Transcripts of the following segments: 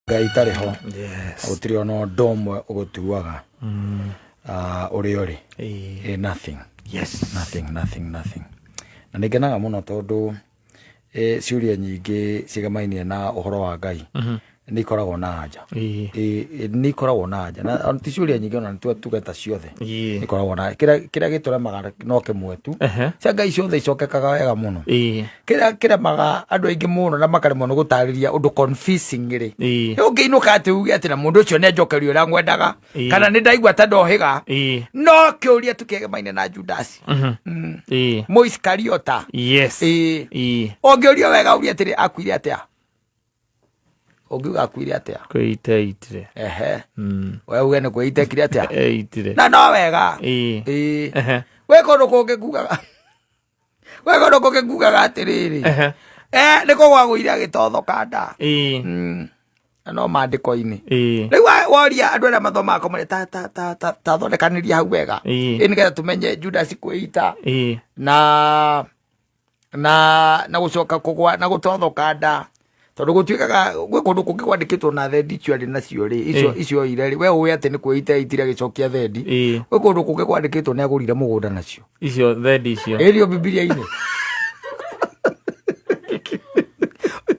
Ngai itarĩ ho. Yes. Gũtirĩ ona ũndũ ũmwe ũgũtuaga ũrĩa ũrĩ. Nothing. Yes. Nothing, nothing, nothing. Na nĩ ngenaga mũno tondũ ciũria nyingĩ ciĩgamainie na ũhoro wa Ngai nĩ ikoragwo na anja. Nĩ ikoragwo na anja. Na ti ciũria nyingĩ ona nĩ tuge ta ciothe. Nĩ ikoragwo na kĩrĩa kĩrĩa gĩtũremaga no kĩmwe tu. Cia Ngai ciothe icokekaga wega mũno. Kĩrĩa kĩremaga andũ aingĩ mũno na makaremwo nĩ gũtarĩria ũndũ confusing rĩ. Ũngĩinũka atĩ uge atĩ na mũndũ ũcio nĩ anjokeria ũrĩa ngwendaga kana nĩ ndaigua ta ndohĩga. No kĩũria tu kĩgemaine na Judasi. Mũisikariota. Yes. Ũngĩũrio wega uge atĩrĩ akuire atĩa? Ũngiuga akuire atĩa? Kwĩiteitire. Ehe. We uge nĩ kwĩitekire atĩa? Eitire. Na no wega. Ĩĩ. Gwĩ kũndũ kũngĩ kugaga. Gwĩ kũndũ kũngĩ kugaga atĩrĩrĩ. Eh, nĩ kũgwa agũire agĩtothoka nda. Na no maandĩko-inĩ. Rĩu woria andũ arĩa mathomaga kũmare ta ta ta ta ta thondekanĩria hau wega. Ĩ nĩgetha tũmenye Judas kwĩita na na na gũcoka kũgwa na gũtothoka nda tondũ gũtuĩkaga gwĩ kũndũ kũngĩ kwandĩkĩtwo na thendi icio arĩ nacio rĩ icio icio oire rĩ we ũĩ atĩ nĩ kwĩita eitire agĩcokia thendi. Gwĩ kũndũ kũngĩ kwandĩkĩtwo nĩ agũrire mũgũnda nacio. Icio thendi icio. Ĩrio Bibilia-inĩ.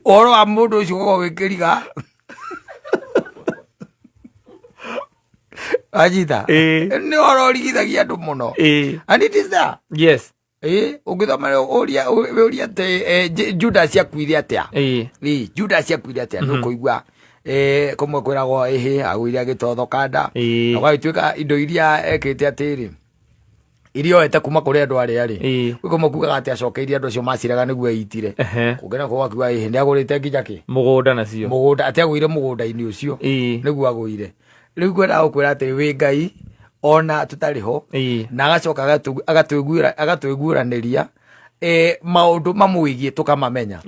Ũhoro wa mũndũ ũcio ũkoragwo wĩ kĩriga. Wanyita? Nĩ ũhoro ũrigithagia andũ mũno. And it is there. Yes. Ĩĩ, ũngĩthoma ũria ũria atĩ Judas akuire atĩa? Ĩĩ, Judas akuire atĩa? Nĩ ũkũigua kũmwe kwĩragwo ĩhĩ agũire agĩtothoka nda. Na gũgagĩtuĩka indo iria ekĩte atĩrĩ, iria oete kuma kũrĩ andũ arĩa rĩ, gwĩ kũmwe kugaga atĩ acokeirie andũ acio maciraga nĩguo eitire. Kũngĩ nakuo gũgakiuga ĩhĩ nĩ agũrĩte nginya kĩ? Mũgũnda nacio. Mũgũnda, atĩ agũire mũgũnda-inĩ ũcio. Nĩguo agũire. Rĩu ngwendaga gũkwĩra atĩ wĩ Ngai ona tũtarĩ ho. Na agacoka agatwĩguũranĩria maũndũ mamwĩgiĩ tũkamamenya.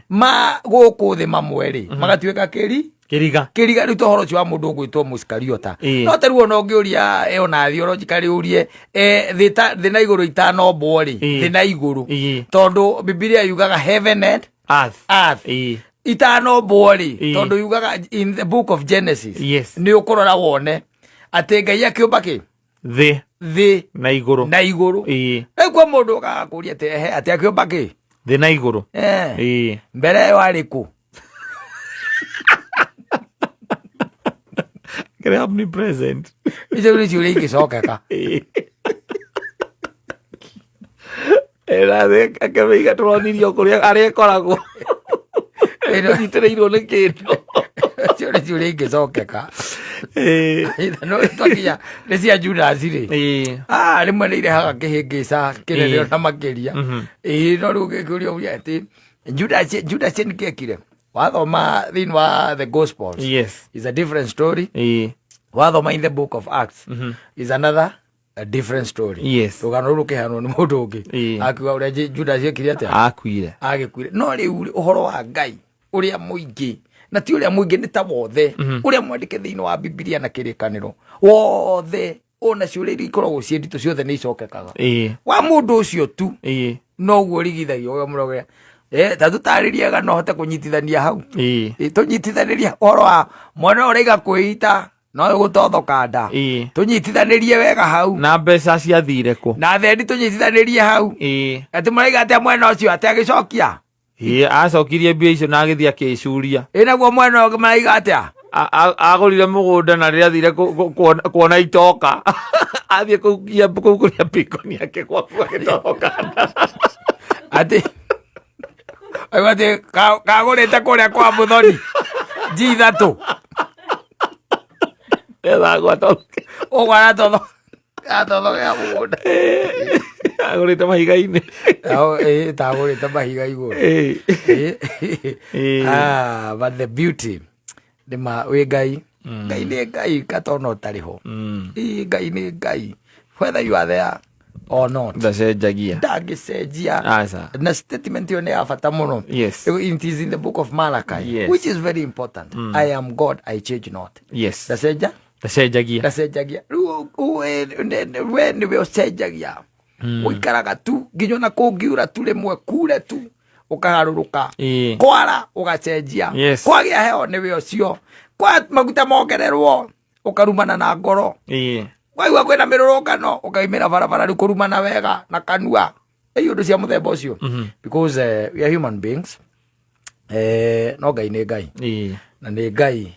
Ma gũkũ thĩ mamwe rĩ, magatuĩka kĩri Kĩriga. Kĩriga. Rĩu ta ũhoro ũcio wa mũndũ ũgwĩtwo Mũisikariota. No ta rĩu ona ũngĩũria ona theologically ũrie thĩ na igũrũ itanombwo rĩ, thĩ na igũrũ. Tondũ Bibilia yugaga heaven and Earth. Earth. Itanombwo rĩ, tondũ yugaga in the book of Genesis. Nĩ ũkũrora wone atĩ Ngai akĩũmba kĩ? Thĩ. Thĩ na igũrũ. Na igũrũ. Rĩu kwĩ mũndũ ũkaga kũria atĩ ehe atĩ akĩũmba kĩ? Thĩ na igũrũ. Mbere ĩyo arĩ kũ? Kĩrĩa omnipresent. Icio nĩ ciũria ingĩcokeka. Akĩmĩiga tũronirio kũrĩa arĩa ĩkoragwo nyitĩrĩirwo nĩ kĩndũ. Icio nĩ ciũria ingĩcokeka. No twakinya nĩ cia Judas rĩ. Ah, rĩmwe nĩ irehaga kĩhĩngĩca kĩnene ona makĩria. Ĩĩ, no rĩu gĩkĩũria ũria atĩ Judas nĩ kĩekire. Wathoma thĩinĩ wa the Gospels. Yes. Is a different story. Wathoma in the book of Acts. Is another a different story. Yes. Rũgano rũrũ rũkĩheanwo nĩ mũndũ ũngĩ. Akiuga ũrĩa Judas ekire atĩa? Akuire. Agĩkuire. No rĩu rĩ, ũhoro wa Ngai ũrĩa mũingĩ na ti ũrĩa mũingĩ nĩ ta wothe ũrĩa mwandĩke thĩinĩ wa Bibilia na kĩrĩkanĩro wothe ona ciũria iria ikoragwo ciĩ nditũ ciothe nĩ icokekaga. Wa mũndũ ũcio tu noguo ũrigithagio ũkamũrogera. Ta tũtarĩrie wega no hote kũnyitithania hau. Tũnyitithanĩrie ũhoro wa mwana ũyũ ũraiga kwĩita no gũtothoka nda. Tũnyitithanĩrie wega hau. Na mbeca ciathire kũ? Na thendi tũnyitithanĩrie hau. Atĩ mũraiga atĩa mwena ũcio atĩ agĩcokia? Acokirie mbia icio na agĩthiĩ akĩcuria. Naguo mwena ũngĩ maraiga atĩa? Agũrire mũgũnda na rĩrĩa athire kuona itoka. Athiĩ kũu Kiambu kũu kũrĩa Bikoni akĩgwa kuo agĩtoroka nda. Atĩ Aigua atĩ kagũrĩte kũrĩa kwa Mũthoni G ithatũ. Etha gwatothoke. Ũguo aratotho- mũgũnda. Agũrĩte mahiga-inĩ. Tagũrĩte mahiga igũrũ. Ah, but the beauty nĩ ma wĩ Ngai. Ngai nĩ Ngai katona ũtarĩ ho. Ĩĩ, Ngai nĩ Ngai whether you are there or not. Ndacenjagia. Ndangĩcenjia. Aca. Na statement ĩyo nĩ ya bata mũno. It is in the book of Malachi, which is very important. I am God, I change not. Ndacenja. Ndacenjagia. Ndacenjagia. Rĩu we nĩwe ũcenjagia. Ũikaraga tu nginya ona kũngiura tu rĩmwe kure tu. Ũkagarũrũka. Kwara ũgacenjia. Kwagĩa heho nĩwe ũcio, kwa maguta mongererwo ũkarumana na ngoro. Waigua kwĩna mĩrũrũngano ũkaimĩra barabara rĩu kũrumana wega na kanua, ĩ ũndũ cia mũthemba ũcio. Because we are human beings, no Ngai nĩ Ngai. Na nĩ Ngai,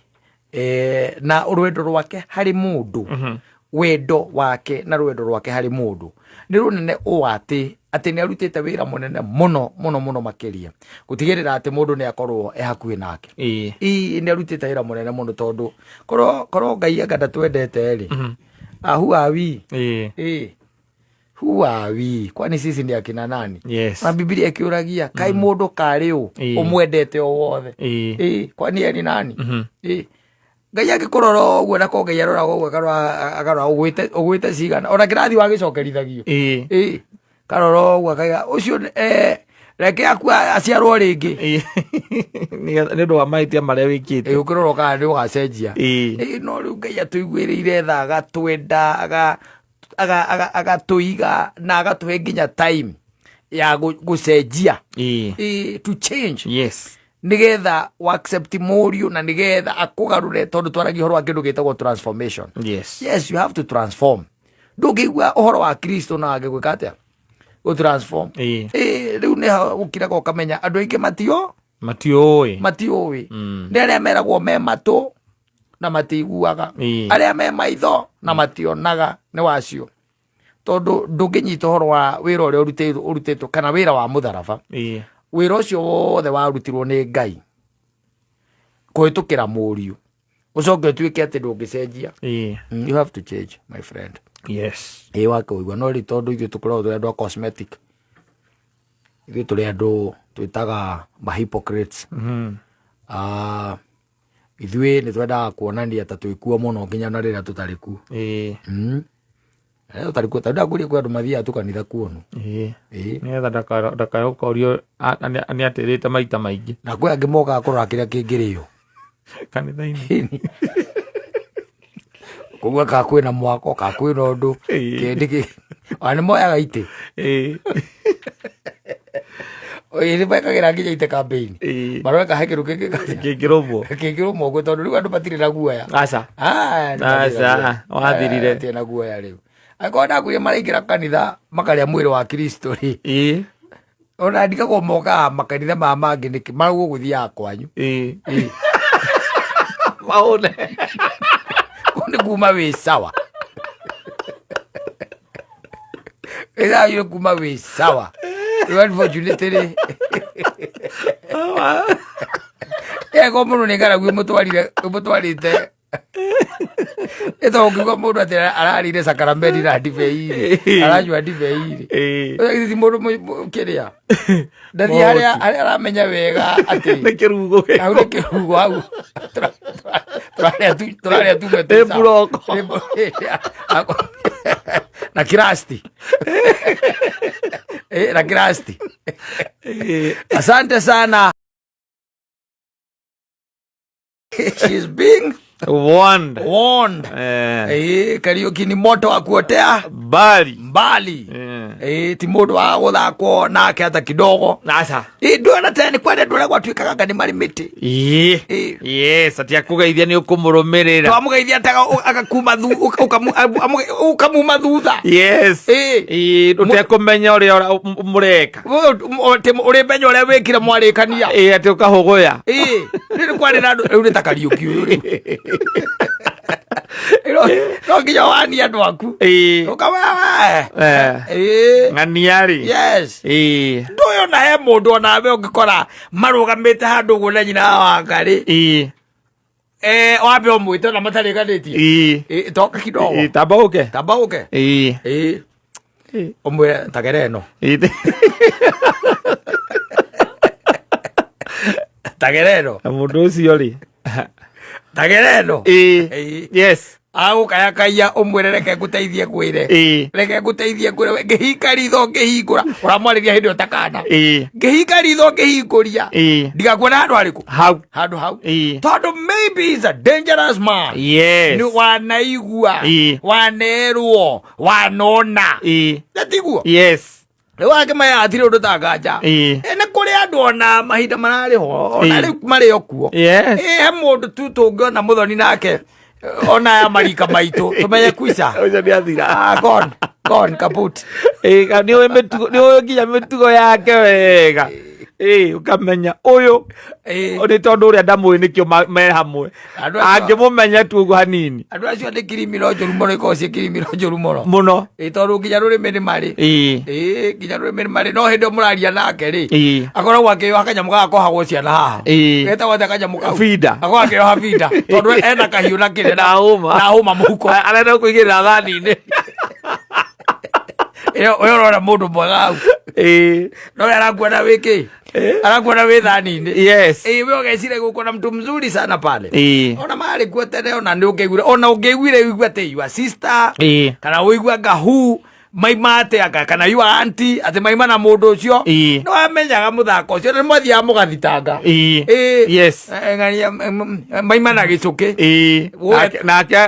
na rwendo rwake harĩ mũndũ, wendo wake na rwendo rwake harĩ mũndũ nĩ rũnene ũũ atĩ nĩ arutĩte wĩra mũnene mũno mũno mũno makĩria gũtigĩrĩra atĩ mũndũ nĩ akorwo e hakuhĩ nake. Ii, nĩ arutĩte wĩra mũnene mũno tondũ korwo Ngai anga ndatwendete rĩ, who are we? Who are we? Kwani sisi ni akina nani? Yes. Na Bibilia ĩkĩũragia kaĩ mũndũ karĩ ũ ũmwendete o wothe? Kwani ye ni nani? Ngai angĩkũrora ũguo, na ko Ngai aroraga ũguo, akarora ũgwĩte cigana ona kĩrathi wagĩcokerithagio. Karora ũguo akaiga ũcio, reke akua aciarwo rĩngĩ. Nĩ ũndũ wa mahĩtia marĩa wĩkĩte. Ũkĩrora ũkana nĩ ũgacenjia. No rĩu Ngai atũiguĩrĩire tha, agatwenda, agatũiga na agatũhe nginya time ya gũcenjia. To change. Nigetha wa accept mũriũ na nigetha akũgarũre, tondũ twaragia ũhoro wa kĩndũ gĩtagwo transformation. Yes, you have to transform. Ndũngĩigua ũhoro wa Kristo na wage gwĩka atĩa? Gũtransform. Rĩu nĩ gũkiraga ũkamenya andũ aingĩ matio Matiũĩ. Matiũĩ. Nĩ arĩa meragwo me matũ na matiiguaga, arĩa me maitho na mationaga nĩ wacio, tondũ ndũngĩnyita ũhoro wa wĩra ũrĩa ũrutĩtwo kana wĩra wa mũtharaba. Wĩra ũcio wothe warutirwo nĩ Ngai kũhĩtũkĩra mũriũ, ũcoke ũtuĩke atĩ ndũngĩcenjia. You have to change, my friend. Wakĩũigua no rĩ, tondũ ithuĩ tũkoragwo tũrĩ andũ a cosmetic, ithuĩ tũrĩ andũ twĩtaga ma hypocrites. Ithuĩ nĩ twendaga kuonania ta twĩ kuo mũno nginya na rĩrĩa tũtarĩ kuo. Rĩrĩa tũtarĩ kuo, tondũ ndakwĩrire kwĩ andũ mathiaga tu kanitha kuonu. Nĩgetha ndakae gũkorio nĩ atĩrĩte maita maingĩ. Na kwĩ angĩ mokaga kũrora kĩrĩa kĩngĩrĩo kanitha-inĩ. Koguo ka kwĩna mwako, ka kwĩna ũndũ kĩndĩ kĩ ona nĩ moyaga itĩ. Nĩ mekagĩra nginya itĩ campaign. Maroreka he kĩndũ kĩngĩ kĩngĩrũmwo. Kĩngĩrũmwo ũguo, tondũ rĩu andũ matirĩ na guoya. Aca. Ah, nĩ matirĩ na Aca, guoya. wathirire. Eh, matirĩ na guoya rĩu. Angĩkorwo ndakwĩrire maraingĩra kanitha makarĩa mwĩrĩ wa Kristo rĩ, ona ndigagwo mokaga makanitha maya mangĩ nĩkĩ, marauga gũthiaga kwanyu. Maũne. Kũu nĩ kuma wĩ sawa, ĩthayo kuma wĩ sawa. Rĩu unfortunately rĩ, ego mũndũ nĩ ng'aragu ĩmũtwarire, ĩmũtwarĩte ĩtondũ ũngiuga mũndũ atĩ ararĩire sakarameni na ndibei rĩ, aranyua ndibei rĩ, ũcio githĩ ti mũndũ kĩrĩa ndathiĩ harĩa harĩa aramenya wega atĩ nĩ kĩrugo. Hau nĩ kĩrugo, hau tũrarĩa tume. Nĩ mburoko. Na kirasti. Na kirasti. Asante sana. She's being warned. Warned. Kariuki ni moto wa kuotea mbali. Mbali. Ti mũndũ wa gũthakwo nake hata kidogo. Aca. Ndũona tene nĩ kwenda ndũrĩa gwatuĩkaga anga nĩ marĩ mĩtĩ. Yes, atĩ akũgeithia nĩ ũkũmũrũmĩrĩra. Twamũgeithia agakuma ũkamuma thutha. Ũtekũmenya ũrĩa mũreka. Ũrĩ menya ũrĩa wĩkire mwarĩkania. Atĩ ũkahũgũya. Rĩu kwarĩ na andũ rĩu nĩ ta Kariũki ũyũ rĩu no nginya wanie andũ aku. Ũkawewe. Ng'ania rĩ. Yes. Ndũyũ na he mũndũ onawe ũngĩkora marũgamĩte handũ ũguo na nyina wa Ngarĩ. Wambe ũmwĩte ona matarĩkanĩtie. Toka kidogo. Tamba ũke. Tamba ũke. Ũmwĩre tagere ĩno. Tagere ĩno. Na mũndũ ũcio rĩ. Tagere ĩno. Yes. Agũkayakaia ũmwĩre reke ngũteithie ngwĩre. Reke ngũteithie ngwĩre, ngĩhinga ritho ngĩhingũra ũramwarĩria hĩndĩ ĩyo ta kana. Ngĩhinga ritho ngĩhingũria. Ndigakuona handũ harĩkũ? Hau. Handũ hau. Tondũ maybe is a dangerous man. Nĩ wanaigua. Wanerwo, wanona. Natiguo. Yes. Rĩu angĩ maya hatirĩ ũndũ ta nganja. Nĩ Kũrĩ andũ ona mahinda mararĩ ho, ona rĩu marĩ o kuo. Yes. Ĩ, he mũndũ tu tũngĩona mũthoni nake, ona aya marika maitũ tũmenye kwica. Ũcio nĩ athira. Ah, gone gone, kaput. Ĩ, nĩ ũĩ mĩtugo, nĩ ũĩ nginya mĩtugo yake wega. Ĩ, ũkamenya ũyũ nĩ tondũ ũrĩa ndamũĩ nĩkĩo me hamwe. Andũ acio- Angĩmũmenya tu ũguo hanini. Andũ acio nĩ kirimiro njũru mũno, ikoragwo ciĩ kirimiro njũru mũno. Mũno. Ĩ, tondũ nginya rũrĩmĩ nĩ marĩ. Ĩ, nginya rũrĩmĩ nĩ marĩ, no hĩndĩ ĩyo mũraria nake rĩ, akoragwo akĩyoha kanyamũ gaka kohagwo ciana haha. Getagwo atĩa kanyamũ kau? Binda. Akoragwo akĩyoha binda tondũ ena kahiũ na kĩrĩa Na hũma. Na hũma mũhuko. Arenda kũigĩrĩra thani-inĩ. Ĩyo ũyũ ũrona mũndũ mwega hau, no we arakuona wĩ kĩ, arakuona wĩ thani-inĩ. Ĩ, we ũgecira gũkũ na mtu mzuri sana pale. Ona marĩ kuo tene, ona nĩ ũngĩaiguire, ona ũngĩaiguire ũigue atĩ your sister kana ũigue anga hu maima atĩ anga kana your auntie atĩ maima na mũndũ ũcio, nĩ wamenyaga mũthako ũcio na nĩ mwathiaga mũgathitanga. Ĩ. Ng'ania, maima na gĩcũkĩ. Nake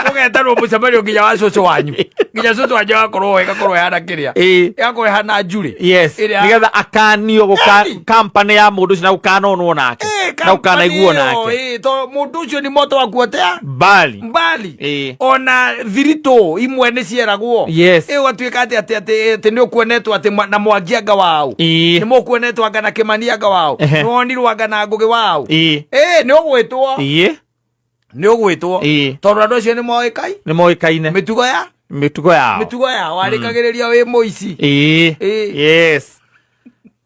Ũgetanwo mũcemanio nginya wa cũcũ wanyu, nginya cũcũ wanyu agakorwo ĩgakorwo ĩhana kĩrĩa, ĩgakorwo ĩhana njurĩ. Nĩgetha akanio Yani. Kampani ya mũndũ ũcio na gũkanonwo nake Ĩ, na gũkanaiguo company ĩyo, nake. ĩ, to mũndũ ũcio nĩ moto waku atĩa mbali mbali. Ona thiritũ imwe nĩ cieragwo. Ĩ, ũgatuĩka atĩ nĩ ũkuonetwo atĩ na Mwangi anga wao, nĩ mũkuonetwo anga na Kĩmani anga wao, nĩ wonirwo anga na Ngũgĩ wao. Ĩ, nĩ ũgwĩtwo, nĩ ũgwĩtwo, tondũ andũ acio nĩ moĩkai nĩ moĩkaine mĩtugo ya mĩtugo yao. Mĩtugo yao warĩkagĩrĩria wĩ mũici. Yes,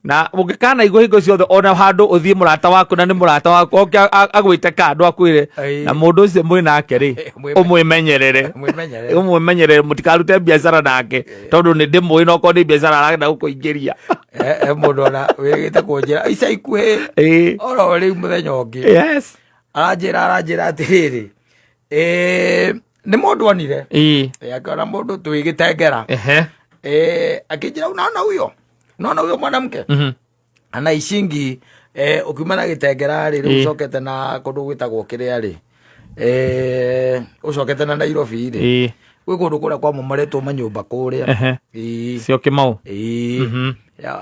na ũngĩkanaigua hingo ciothe ona handũ ũthiĩ mũrata waku na nĩ mũrata waku oke agwĩte kando akwĩre, na mũndũ ũcio mwĩ nake rĩ, ũmwĩmenyerere. Mwĩmenyerere. Ũmwĩmenyerere, mũtikarute biacara nake tondũ nĩ ndĩmũĩ na okorwo nĩ biacara arenda gũkũingĩria. He mũndũ ona wĩrĩgĩte kũnjĩra ica ikuhĩ, oro rĩu mũthenya ũngĩ, aranjĩra atĩrĩrĩ, nĩ mũndũ onire. Akĩona mũndũ twĩgĩtengera. Akĩnjĩra, unaona huyo, unaona huyo mwanamke anaishingi ukiuma na Gĩtengera rĩ, rĩu ũcokete na kũndũ gwĩtagwo kĩrĩa rĩ, ũcokete na Nairobi rĩ, gwĩ kũndũ kũrĩa kwamomoretwo manyũmba kũrĩa. Cio Kĩmau. Ĩĩ.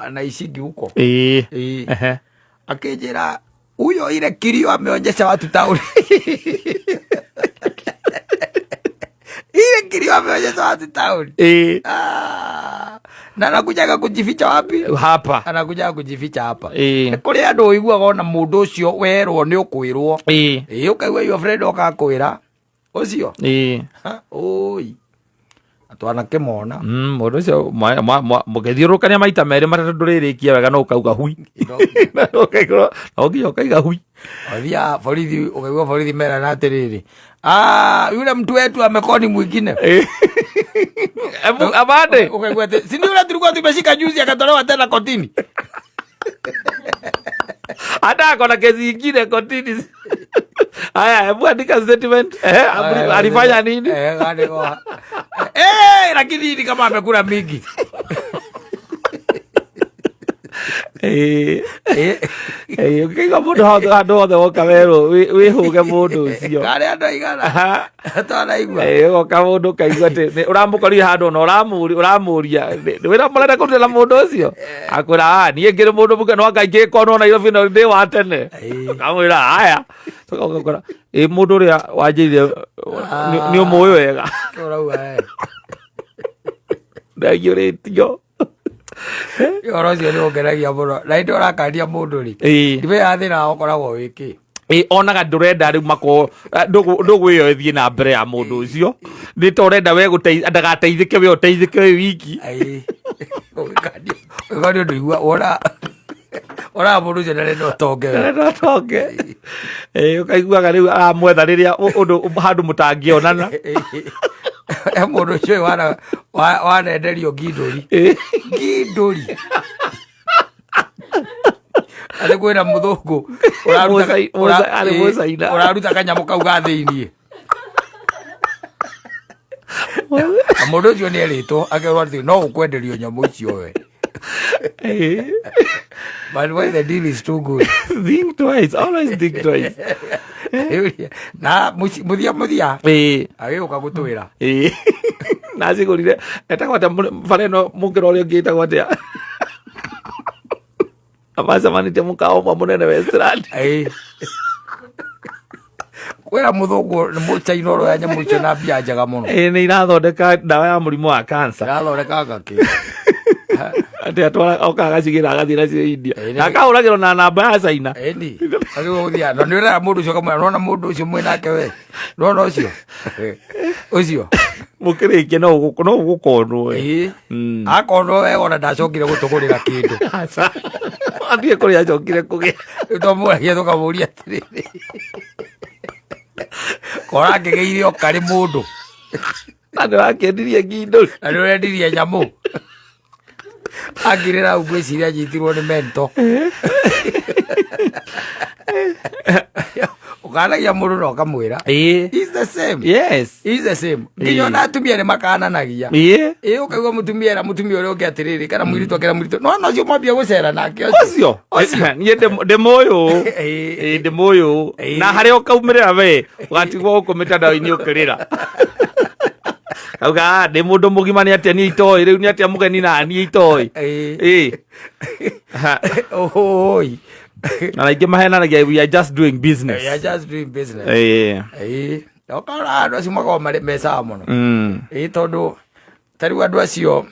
Anaishingi huko. Ĩĩ. Akĩnjĩra huyo ile kilio ameonyesha watu tauni, ile kilio ameonyesha watu tauni. Ah, na anakujaga kujificha wapi? Hapa. Anakujaga kujificha hapa. Nĩ kũrĩ andũ ũiguaga ona mũndũ ũcio werwo nĩ ũkwĩrwo. Ĩĩ, ũkaigua your friend oka akwĩra ũcio. Ha, ũi twanakĩmona. Mũndũ ũcio mũgĩthiũrũrũkania maita merĩ matatũ ndũrĩrĩkia wega no ũkauga hui. No nginya ũkaiga hui. Wathia borithi, ũkaigua borithi merana atĩrĩrĩ, "Ah, yule mtu wetu amekoni mwingine." Ebu, abande. Ukaigua atĩ si ndio yule tulikuwa tumeshika juzi akatolewa tena kotini. Hata akona kesi ingine kotini. Haya, hebu andika statement. Alifanya nini? Lakini ni kama amekula mingi. Ũkĩigua mũndũ handũ hothe woka werwo wĩhũge mũndũ ũcio. Karĩ andũ aigana twanaigua. Ũgoka mũndũ ũkaigua atĩ ũramũkorire handũ ona ũramũria wĩra mũrenda kũruta na mũndũ ũcio, akwĩra, "Ah, niĩ ngĩrĩ mũndũ mũke no anga ingĩkonwo Nairobi no ndĩ wa tene." Ũkamwĩra haya. Ũgakora ĩ mũndũ ũrĩa wanjĩrire nĩ ũmũĩ wega. Ũrauga Ndaiyũrĩtio. Ũhoro ũcio nĩ ũngenagia mũno, na hĩndĩ ũrakania mũndũ rĩ, ndimenyaga thĩna ũkoragwo wĩ kĩ. Ĩ, onaga ndũrenda rĩu makorwo ndũgũ ĩyo ĩthiĩ na mbere ya mũndũ ũcio, nĩ ta ũrenda we ndagateithĩke, we ũteithĩke wĩ wiki. Ũgĩkanio ndũigua wona onaga mũndũ ũcio ndarenda ũtonge we. Ndũrenda ũtonge. Ĩ, ũkaiguaga rĩu aramwetha rĩrĩa ũndũ handũ mũtangĩonana. He mũndũ ũcio wanenderio ngindũri, ngindũri atĩ kwĩna mũthũngũ Arĩ Mũcaina. Ũraruta kanyamũ kau ga thĩiniĩ, na mũndũ ũcio nĩ erĩtwo akerwo atĩ no ũkwenderio nyamũ icio we. But when the deal is too good, Think twice, always think twice. Na mũthia mũthia agĩũka gũtwĩra. Ĩ. Na acigũrire etagwo atĩa bara ĩno mũkĩra ũrĩa ũngĩ ĩtagwo atĩa? Na macemanĩtie mũkawa ũmwe mũnene Westland. Ĩĩ. Kwĩra mũthũngũ nĩ mũchaina ũroya nyamũ icio na mbia njega mũno. Ĩĩ, nĩ irathondeka ndawa ya mũrimũ wa cancer. Irathondeka ngakĩ. Atĩ atwara oka agacigĩra agathiĩ nacio India. Ĩĩ, nĩ- Na akahũragĩrwo na namba ya China. Ĩni. Agĩrĩirwo gũthiĩ na nĩ ũrera mũndũ ũcio ũkamwĩra nona mũndũ ũcio mwĩ nake we. Nona ũcio. Ũcio. Mũkĩrĩkia no ũgũkonwo. Ĩĩ. Akonwo wega ona ndacokire gũtũgũrĩra kĩndũ. Aca. Athiĩ kũrĩa acokire kũgĩa. Rĩu twamũragia tũkamũria atĩrĩrĩ. Kora angĩgĩire o karĩ mũndũ. Na nĩwakĩendirie ngindo. Na nĩ ũrendirie nyamũ. Angirĩra hau ngwĩciria anyitirwo nĩ mento. Ũkanagia mũndũ na ũkamwĩra. Ĩĩ. It's the same. Yes. It's the same. Nginya ona atumia nĩ makananagia. Ĩĩ. Ĩĩ ũkaigua mũtumia era mũtumia ũrĩa ũngĩ atĩrĩrĩ kana mũirĩtu akĩra mũirĩtu. No no ũcio mwambia gũcera nake ũcio. Ũcio. Niĩ ndĩmũyũ. Ĩĩ. Ĩĩ ndĩmũyũ. Ĩĩ. Na harĩa ũkaumĩrĩra we ũgatigwo gũkũ mĩtandao-inĩ ũkĩrĩra. Kauga "Ah, ndĩ mũndũ mũgima nĩ atĩa niĩ itoĩ rĩu nĩ atĩa mũgeni na niĩ itoĩ. Ĩĩ. Ĩĩ. Ha. Oi. Na aingĩ mahenanagia we are just doing business. We are just doing business. Ĩĩ. Ĩĩ. Ũkona andũ acio makoragwo marĩ mecaga mũno. Ĩĩ tondũ ta rĩu andũ acio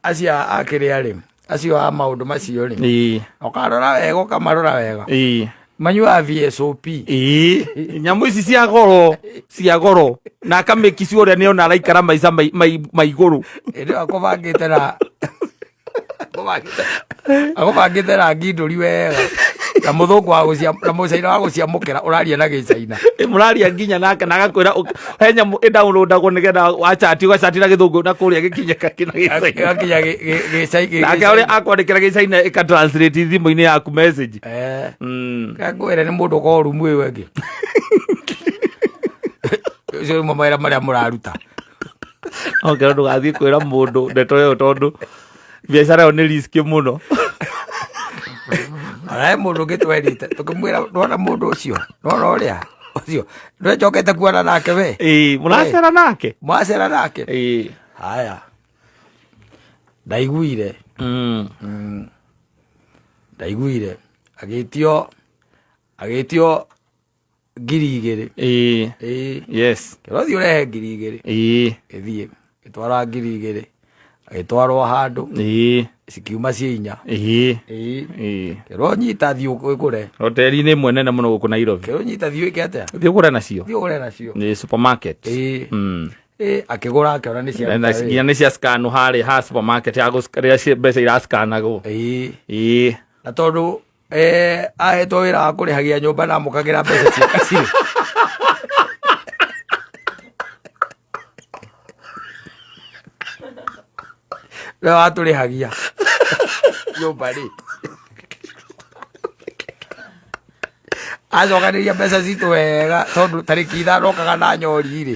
acio a kĩrĩa rĩ acio a maũndũ macio rĩ Ĩĩ. ũkarora wega ũkamarora wega Ĩĩ. manyuaga VSOP. Ĩĩ. Nyamũ ici cia goro cia goro na akamĩkici ũrĩa nĩona araikara maica ma igũrũ. Ĩndĩ ĩyo akũbangĩte na akũbangĩte na ngindũri wega na mũthũngũ wa gũcia na mũcaina wa gũciamũkĩra ũraria na gĩcaina. Ĩ, mũraria nginya nake na agakwĩra he nyamũ ĩdownloadagwo nĩgetha wachati ũgachati na gĩthũngũ na kũrĩa gĩkinye na gĩcaina. Gĩgakinya gĩcaina. Nake ũrĩa akwandĩkĩra gĩcaina ĩka translate thimũ-inĩ yaku message. Eh. Ngwĩre nĩ mũndũ ũkoragwo rumu ĩyo ĩngĩ. Ũcio nĩmo mawĩra marĩa mũraruta. Okerwo ndũgathiĩ kwĩra mũndũ ndeto ĩyo tondũ biacara ĩyo nĩ risk mũno. Ona he mũndũ ũngĩ twerĩte tũkĩmwĩra ndwona mũndũ ũcio ndwona ũrĩa ũcio ndwecokete kuona nake we. Ĩĩ, mũracera nake? Mwacera nake? Ĩĩ. Haya. Ndaiguire. Ndaiguire agĩtio agĩtio 2000. Ĩĩ. Ĩĩ. Yes. Kĩrothiĩ ũrehe 2000. Ĩĩ. Ĩthiĩ ĩtwara 2000 agĩtwarwo handũ. Ĩĩ. Cikiuma ciĩ inya. Ĩĩ. Ĩĩ. Ĩĩ. Kĩrwo nyita thiĩ ũgũre. Hoteli-inĩ ĩmwe nene mũno gũkũ Nairobi. Kĩrwo nyita thiĩ wĩke atĩa? Thiĩ ũgũre nacio. Thiĩ ũgũre nacio. Nĩ supermarket. Ĩĩ. Ĩĩ, akĩgũra akĩona nĩ cia Na nginya nĩ cia scan harĩa ha supermarket ya rĩrĩa mbeca irascanagwo. Ĩĩ. Ĩĩ. Na tondũ ahetwo wĩra wa kũrĩhagia nyũmba na amũkagĩra mbeca cia kacirĩ. Nĩwe watũrĩhagia nyũmba rĩ. Acokanĩria mbeca citũ wega tondũ tarĩki 5 okaga na nyori rĩ.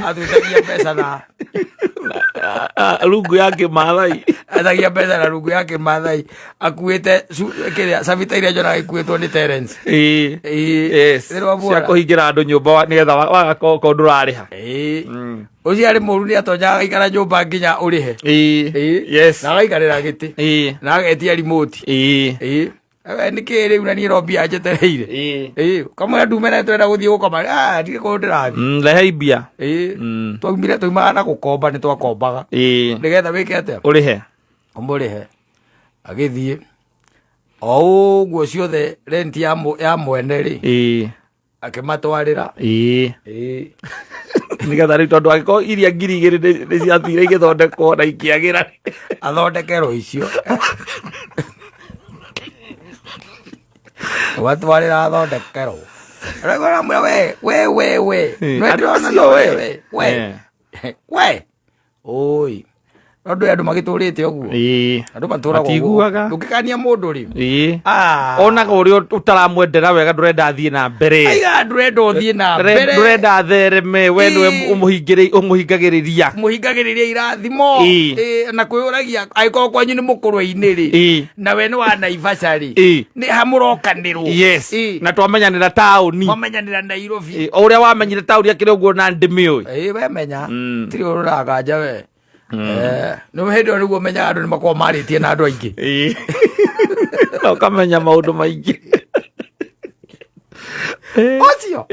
Atwĩtagia mbeca na Rungu ya Kĩmathai. Etagia mbeca na rungu ya Kĩmathai akuĩte kĩrĩa cabita iria njonaga ikuĩtwo nĩ Terence. Ĩĩ. Ĩĩ. Yes. Nĩ rwamuona. Cia kũhingĩra andũ nyũmba nĩgetha waga korwo ndũrarĩha. Ĩĩ. Ũcio arĩ mũru nĩ atonyaga agaikara nyũmba nginya ũrĩhe. Ĩĩ. Ĩĩ. Yes. Na agaikarĩra gĩtĩ. Ĩĩ. Na agetia remote. Ĩĩ. Ĩĩ. Nĩkĩ rĩu na niĩ no mbia njetereire. Ĩĩ. Ĩĩ. Kamwĩra ndume na twenda gũthiĩ gũkoma. Ah, ndirĩ kũndũ ndĩrathiĩ. Rehei mbia. Ĩĩ. Twaumire twaumaga na gũkomba nĩ twakombaga. Ĩĩ. Nĩgetha wĩke atĩa? Ũrĩhe. Ũmũrĩhe. Agĩthiĩ. O ũguo ciothe rent ya mwene rĩ. Ĩĩ. Akĩmatwarĩra. Ĩĩ. Ĩĩ. Nĩgetha rĩu tondũ angĩkorwo iria 2000 nĩ ciathire igĩthondekwo na ikĩagĩra. Athondekerwo icio. Ũgatwarĩra athondekerwo. Ũraigua ũramwĩra we, we, we, we. Ĩĩ. Nĩ ndĩrona Acio no we. we, we. We. Oi. No ndũĩ andũ magĩtũrĩte ũguo. Ĩĩ. Andũ matũraga ũguo. Matiguaga. Ndũngĩkania mũndũ rĩ. Ĩĩ. Ah. Onaga ũrĩa ũtaramwendera wega ndũrenda athiĩ na mbere. Aiga ndũrenda ũthiĩ na mbere. Ndũrenda athereme, we nĩwe Ĩĩ. ũmũhingagĩrĩria. Mũhingagĩrĩria irathimo. Ĩĩ. Ĩĩ, na kwĩyũragia angĩkorwo kwanyu nĩ mũkũrwe-inĩ rĩ. Ĩĩ. Na we nĩ wa Naivasha rĩ. Ĩĩ. Nĩ ha mũrokanĩrwo. Yes. Ĩĩ. Na twamenyanĩra taũni. Mwamenyanĩra Nairobi. Ĩĩ, o ũrĩa wamenyire taũni akĩrĩ ũguo na ndĩmĩũĩ. Ĩĩ, we menya. Tirĩ ũrũraganja we. Nĩ hĩndĩ ĩyo nĩguo menyaga andũ nĩ makoragwo marĩtie na andũ aingĩ. Ĩĩ. Na ũkamenya maũndũ maingĩ. Ũcio.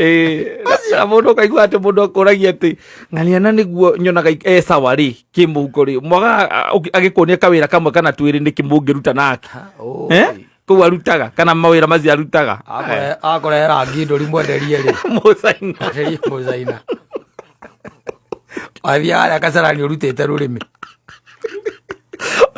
Na mũndũ ũkaigua atĩ mũndũ akũragia atĩ ng'ania na nĩguo nyonaga e sawa rĩ kĩmũhuko rĩ mwaga agĩkuonia kawĩra kamwe kana twĩrĩ nĩkĩ mũngĩruta nake. Eh? Kũu arutaga kana mawĩra macio arutaga. Akũrehe rangi ndũri mwenderie rĩ. Mũcaina. Mwenderie mũcaina. Wathiĩ harĩa Kasarani ũrutĩte rũrĩmĩ.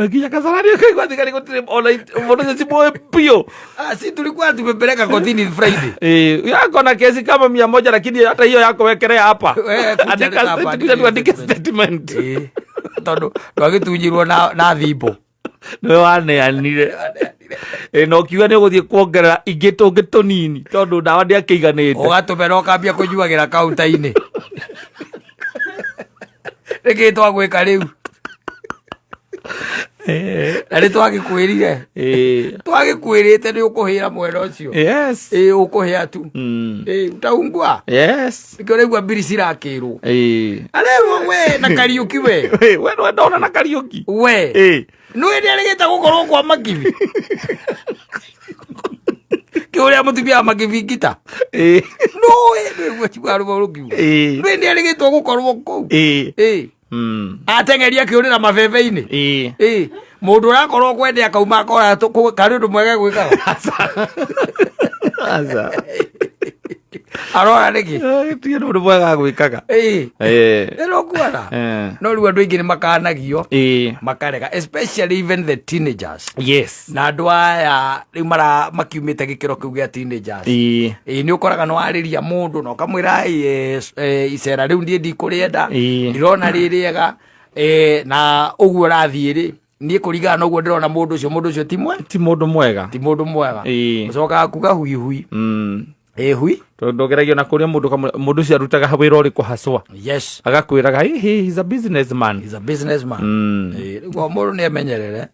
Nginya Kasarani ũkaigua thigari gũtirĩ ona mũndũ ũcio cimũĩ biũ. Ah, si tulikuwa tumepeleka kotini Friday. Eh, yako na kesi kama 100 lakini hata hiyo yako wekelea hapa. Eh, kuja Andika hapa, statement, andika andike statement. Eh, tondũ twagĩtunyirwo na thimbo. Nĩwe waneanire. Eh, na ũkiuga nĩ ũgũthiĩ kuongerera ingĩ tũngĩ tũnini tondũ ndawa ndĩakĩiganĩte. Ũgatũmena ũkambia kũnyuagĩra kaunta-inĩ. Nĩkĩ twagwĩka rĩu? Na nĩ twagĩkwĩrire. Twagĩkwĩrĩte nĩ ũkũhĩra mwena ũcio. Yes. Ĩ ũkũhĩa tu. Ĩ utaungua. Yes. Nĩkĩo ũraigua mbiri cirakĩrwo. Arerwo we na Kariũki we. We nĩwe ndona na Kariũki. We. Nĩ hĩndĩ arĩgĩte gũkorwo kwa Makibi. Kĩũrĩa mũtumia wa Makibi ngita. No nĩguo kiuga rũmwe rũkiuga. Nĩ hĩndĩ arĩgĩtwo gũkorwo kũu. Ateng'eria akĩũrĩra mabebe-inĩ. Mũndũ ũrakorwo kwende akauma akora karĩ ũndũ mwega gwĩkaga. Aca. Arora nĩkĩ? Tiga nĩ ũndũ mwega gwĩkaga. Ĩno kuona. No rĩu andũ aingĩ nĩ makanagio makarega, especially even the teenagers. Yes. Na andũ aya rĩu mara makiumĩte gĩkĩro kĩu gĩa teenagers. Ĩĩ nĩ ũkoraga nĩ warĩria mũndũ na ũkamwĩra icera rĩu niĩ ndikũrĩenda, ndirona rĩ rĩega, na ũguo ũrathiĩ rĩ, niĩ kũringana na ũguo ndĩrona mũndũ ũcio, mũndũ ũcio ti mwe-, Ti mũndũ mwega. Ti mũndũ mwega. Ũcokaga kuga hui hui. Ĩ hui. Tondũ ndũgeragia na kũrĩa mũndũ kamwe, mũndũ ũcio arutaga wĩra ũrĩkũ haswa. Yes. Agakwĩraga, hey, he is a businessman. He's a businessman. Ĩ, rĩu o mũndũ nĩ emenyerere.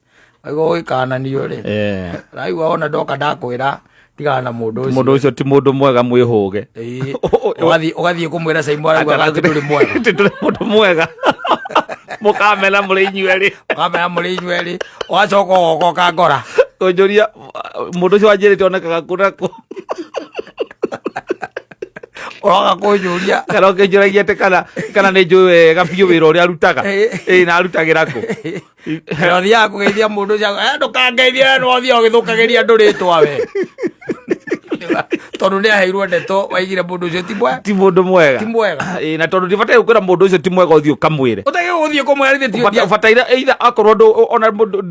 Aigua gũgĩkananio rĩ. Raigua ona ndoka ndakwĩra tigana na mũndũ ũcio. Mũndũ ũcio ti mũndũ mwega mwĩhũge. Ĩ, ũgathiĩ kũmwĩra Saimo arauga atĩ ndũrĩ mwega. Atĩ ndũrĩ mũndũ mwega. Mũkamena mũrĩ inyuerĩ. Mũkamena mũrĩ inyuerĩ. Ũgacoka ũgoka ũkangora. Kũnjũria mũndũ ũcio wanjĩrĩte onekaga kũ na kũ. Ũroka kũnjũria. Kana ũkĩnjũragia atĩ kana nĩ njũĩ wega biũ wĩra ũrĩa arutaga. Ĩ, na arutagĩra kũ? Na ũthiaga kũgeithia mũndũ ũcio, ndũkangeithie we, nĩ ũthiaga ũgĩthũkagĩria andũ rĩtwa we. Tondũ nĩ aheirwo ndeto waigire mũndũ ũcio ti mwega. Ti mũndũ mwega. Ti mwega. Ĩ, na tondũ ndibataire gũkwĩra mũndũ ũcio ti mwega ũthiĩ ũkamwĩre. Ũtagĩrĩirwo gũthiĩ kũmwĩra ithe ti Ũbataire either akorwo ndũ, ona mũndũ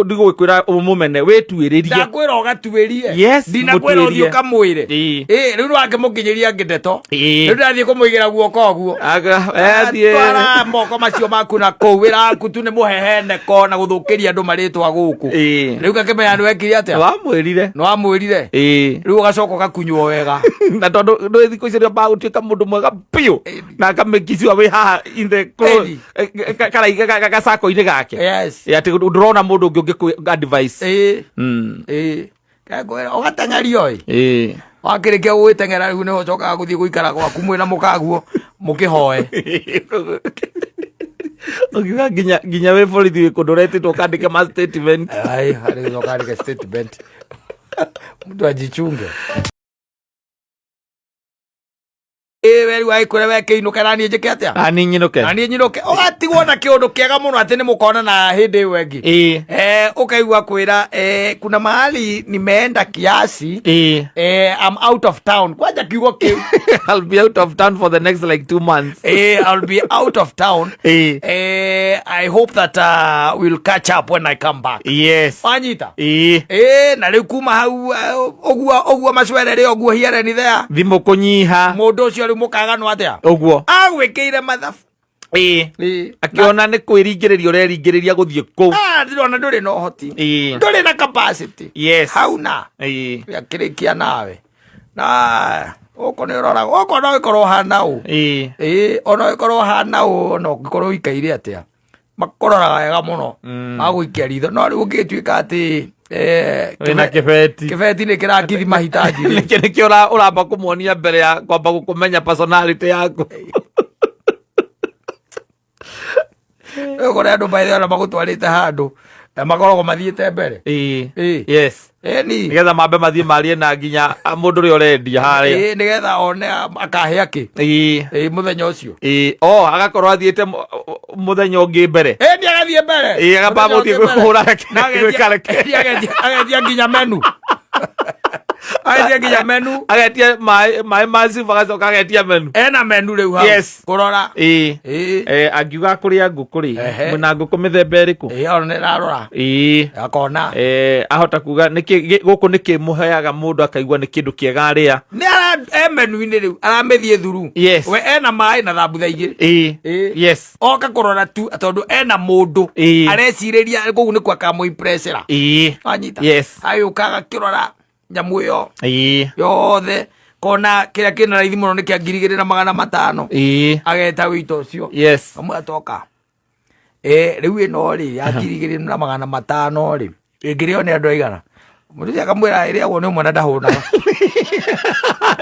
ndigũgĩkwĩra ũmũmene, wĩtuĩrĩrie. Ndakwĩra ũgatuĩrie. Yes, Ndinakwĩra ũthiĩ mũtuĩrie. ũkamwĩre. Ĩ, rĩu nĩwakĩmũkinyĩria ngĩ ndeto. Rĩu ndĩrathiĩ kũmũigĩra guoko ũguo. Aga, ethiĩ. Twara moko macio maku na kũu wĩra waku tu nĩ mũheheneko na gũthũkĩria andũ marĩtwa gũkũ. Rĩu ngakĩmenya nĩwekire atĩa? Nĩwamwĩrire. Nĩwamwĩrire. Rĩu ũgacoka ũgakunywo wega. Na tondũ ndũĩ thikũ icio nĩambaga gũtuĩka mũndũ mwega biũ na akamĩkicua wĩ haha in the close, gacako-inĩ gake. Yes. Atĩ ndũrona mũndũ ũngĩ ũngĩkũ advice. Ngwĩra, ũgateng'erio ĩ. Wakĩrĩkia gũgĩteng'era rĩu nĩho ũcokaga gũthiĩ gũikara gwaku mwĩna mũkaguo mũkĩhoe. Ũkiuga nginya wĩ borithi wĩ kũndũ ũretĩtwo ũkandĩke ma statement. Ai, harĩ gũcoka andĩke statement. Mtu ajichunge. Ĩ, we rĩu agĩkwĩra we kĩinũke na niĩ njĩke atĩa? Na niĩ nyinũke. Na niĩ nyinũke. Ũgatigwo na kĩũndũ kĩega mũno atĩ nĩ mũkonana hĩndĩ ĩyo ĩngĩ. Ũkaigua kwĩra, kuna mahali nimeenda kiasi. I'm out of town. Kwanja kiugo kĩu. I'll be out of town for the next like 2 months. I'll be out of town. I hope that we'll catch up when I come back. Yes. Wanyita? Na rĩu kuma hau, ũguo macwerere ũguo here ni there. Thimũ kũnyiha. Mũndũ ũcio rĩu mũkaganwo atĩa? Ũguo. Agwĩkĩire mathabu. Akĩona nĩ kwĩringĩrĩria ũreringĩrĩria gũthiĩ kũu. Ndĩrona ndũrĩ na ũhoti. Ndũrĩ na capacity. Yes. Hauna. Akĩrĩkia nawe. Na gũkũ nĩ ũrora, gũkũ no ĩkorwo hana ũũ. Ona ĩkorwo hana ũũ, ona ũngĩkorwo ũikaire atĩa. Makũroraga wega mũno. Magũikia ritho. No rĩu ũngĩtuĩka atĩ, Wĩna kĩbeti. Kĩbeti nĩ kĩrakithi mahitaji rĩ. Nĩkĩ nĩkĩo ũramba kũmuonia mbere ya kwamba gũkũmenya personality yaku. Rĩu kũrĩ andũ by the way ona magũtwarĩte handũ. Makoragwo mathiĩte mbere. Ĩĩ. Ĩĩ. Yes. Ĩni. Nĩgetha mambe mathiĩ marie na nginya mũndũ ũrĩa ũrendia harĩa. Ĩĩ, nĩgetha one akahe akĩ. Ĩĩ. Ĩĩ, mũthenya ũcio. Ĩĩ. O agakorwo athiĩte mũthenya ũngĩ mbere. Ĩĩ, nĩ agathiĩ mbere. Ĩĩ, agamba Mũthenya gũthiĩ ũngĩ mbere. kũhũra reke. Na gwĩka reke. Agetia nginya menu. Agetia nginya menu. Agetia maĩ ma cuba agacoka agetia menu. Ena menu rĩu hau. Yes. Kũrora. Ĩĩ. Ĩĩ. Angiuga kũrĩa ngũkũ rĩ, Ehe. mwĩna ngũkũ mĩthemba ĩrĩkũ? Ĩĩ, ona nĩ ĩrarora. Ĩĩ. Akona. Ahota kuga nĩkĩ gũkũ nĩkĩ mũheaga mũndũ akaigua nĩ kĩndũ kĩega arĩa. Nĩ ara e menu-inĩ rĩu aramĩthiĩ thuru. Yes. We ena maĩ na thambutha igĩrĩ. Ĩĩ. Ĩĩ. Yes. Oka kũrora tu tondũ ena mũndũ Ĩĩ. arecirĩria kũu nĩkuo akamũimpressĩra. Ĩĩ. Wanyita. Yes. Agĩũka agakĩrora nyamũ ĩyo Ĩĩ. yothe kona kĩrĩa kĩna raithi mũno nĩ kĩa 2500. Ĩĩ. Ageta wĩito ũcio. Yes. Amwe atoka. Rĩu ĩno rĩ ya 2500 rĩ ĩngĩrĩo nĩ andũ aigana? Mũndũ ũcio akamwĩra ĩrĩagwo nĩ ũmwe na ndahũnaga.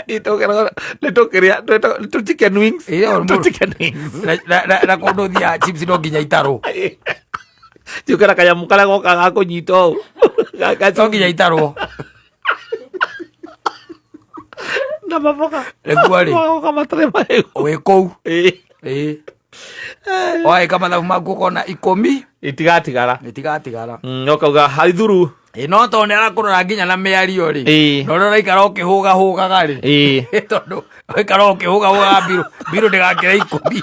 Nĩ tũkĩrĩa tũ chicken wings. Ĩrĩagwo nĩ Tũ mũndũ. chicken wings. Na kũndũ thiaga chips no nginya itarwo. Ciũkĩra kanyamũ karĩa goka ga kũnyita ũũ. No nginya itarwo. Na maboga. Nĩguo rĩ. Magoka matarĩ marĩgu. Wĩ kũu. Ĩĩ. Ĩĩ. Waĩka mathabu maku ũkona 10. Itigatigara. Itigatigara. Ũkauga haithuru. Ĩĩ, no tondũ nĩ arakũrora nginya na mĩario rĩ. Ĩĩ. Na ũrĩa ũraikara ũkĩhũgahũgaga rĩ. Ĩĩ. Tondũ ũraikara ũkĩhũgahũgaga mbirũ ndĩgakĩre 10.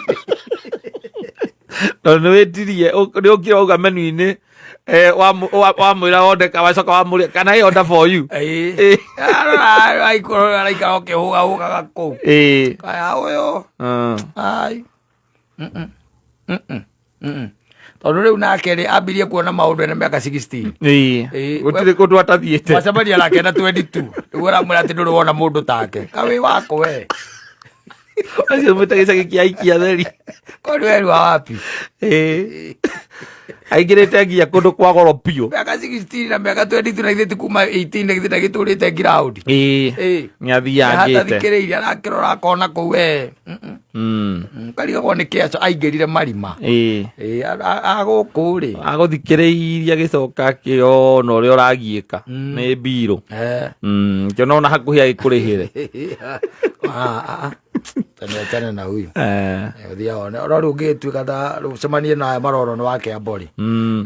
Tondũ nĩ wĩtirie, nĩ ũkire wauga menu-inĩ, wamwĩra order, wacoka wamũria, can I order for you? Ĩĩ. Ĩĩ. Arora, araikara ũkĩhũgahũgaga kũu. Ĩĩ. Kaya ũyũ. Ai. Tondũ rĩu nake rĩ, ambirie kuona maũndũ ena mĩaka 16. Ĩĩ. Ĩĩ. Gũtirĩ kũndũ atathiĩte. Wacemania nake na 22. Rĩu ũramwĩra atĩ ndũrĩ wona mũndũ take. Kawĩ wako we. Acio mwĩta gĩcagi kĩa aikia theri. Kwani weru wa wapi? Ĩĩ. Aingĩrĩte nginya kũndũ kwa goro biũ. Mĩaka 16 na mĩaka 22 na ithuĩ ti kuma 18 na ithuĩ ndagĩtũrĩte ground. Ĩĩ. Ĩĩ. Nĩathiangĩte. Hatathikĩrĩirie arakĩrora akona kũu we. Karigagwo nĩ kĩ aco aingĩrire marima. Ĩĩ. Ĩĩ, agũkũ rĩ. Agũthikĩrĩirie agĩcoka akĩona ũrĩa ũragiĩka. Nĩ mbirũ. Ngĩona ona hakuhĩ agĩkũrĩhĩre. Tene na huyu. Ũthiaga one. Oro rĩu ũngĩtuĩka ta rĩu ũcemanie na aya maroro nĩ wake ambori.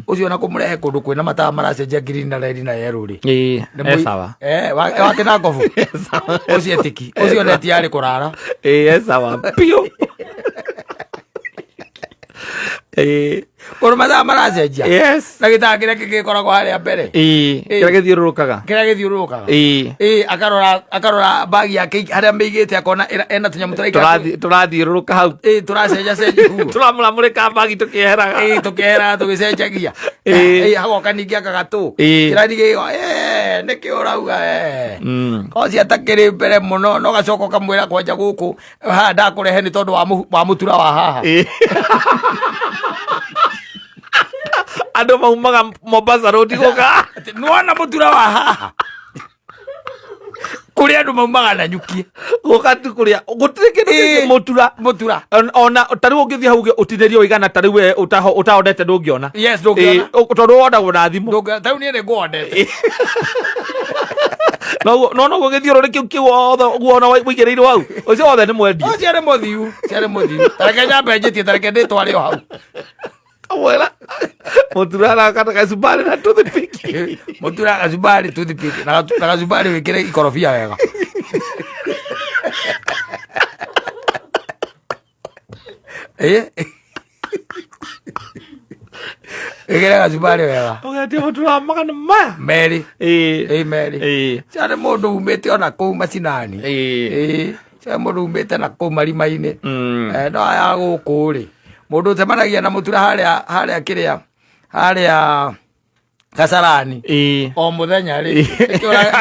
Ũcio ona kũmũrehe kũndũ kwĩna matawa maracenjia green na red na yellow rĩ. Ĩĩ, Nĩ e sawa. Wake na ngobu. Ũcio etĩki. Ũcio neti yarĩ kũrara. Ĩĩ, e sawa biũ. Ĩĩ. Kũndũ mathaa maracenjia. Yes. Na gĩtara kĩrĩa gĩkoragwo harĩa mbere. Ĩĩ, Ĩĩ. kĩrĩa gĩthiũrũrũkaga. Kĩrĩa gĩthiũrũrũkaga. Ĩĩ. Ĩĩ, akarora bagi yake harĩa mĩigĩte akona ena tũnyamũ tũraikara. Tũrathiũrũrũka hau. Ĩĩ, tũracenjacenjia guo. Tũramũramũrĩka bagi tũkĩeheraga. Ĩĩ, tũkĩeheraga tũgĩcenjagia. Ĩĩ. Ĩĩ, hagoka ningĩ aka gatũ. Ĩĩ. Kĩrĩa ningĩ nĩkĩ ũrauga, Koci atakĩrĩ mbere mũno, no gacoka ũkamwĩra kwanja gũkũ haha ndakũrehe nĩ tondũ wa mũtura wa haha. Ĩĩ. Andũ maumaga Mombasa Road gũka. Atĩ nĩwona mũtura wa haha kũrĩ andũ maumaga na nyuki. Gũka tu kũrĩa gũtirĩ kĩndũ kĩngĩ Ĩĩ. mũtura. Mũtura. Ona ta rĩu ũngĩthiĩ hau uge ũtinĩrio ũigana ta rĩu we ũtaondete ndũngĩona. Yes, ndũngĩona. Ĩĩ, tondũ wondagwo na thimũ. Ndũngĩona. Ta rĩu niĩ nĩ ngwondete. No no no gũgĩthiũrũrĩ kĩu kĩu wothe ũguo ona ũigĩrĩirwo hau. Ũcio wothe nĩ mwendia. Ũcio nĩ mũthiu. Ũcio nĩ mũthiu. Ta reke nyambe njĩtie, ta reke ndĩtware o hau. Kamwĩra mũtura na kacumbari na toothpick. Mũtura kacumbari toothpick na kacumbari wĩkĩre ikorobia wega. Ĩkĩre kacumbari wega. Ũgetia mũtura wa magana maya. Merĩ. Ĩĩ. Ĩĩ, merĩ. Ĩĩ. Cio nĩ mũndũ umĩte ona kũu macinani. Ĩĩ. Ĩĩ. Cio nĩ mũndũ umĩte na kũu marima-inĩ. No aya gũkũ rĩ, mũndũ ũcemanagia na mũtura harĩa kĩrĩa, harĩa Kasarani. Ĩĩ. O mũthenya rĩ.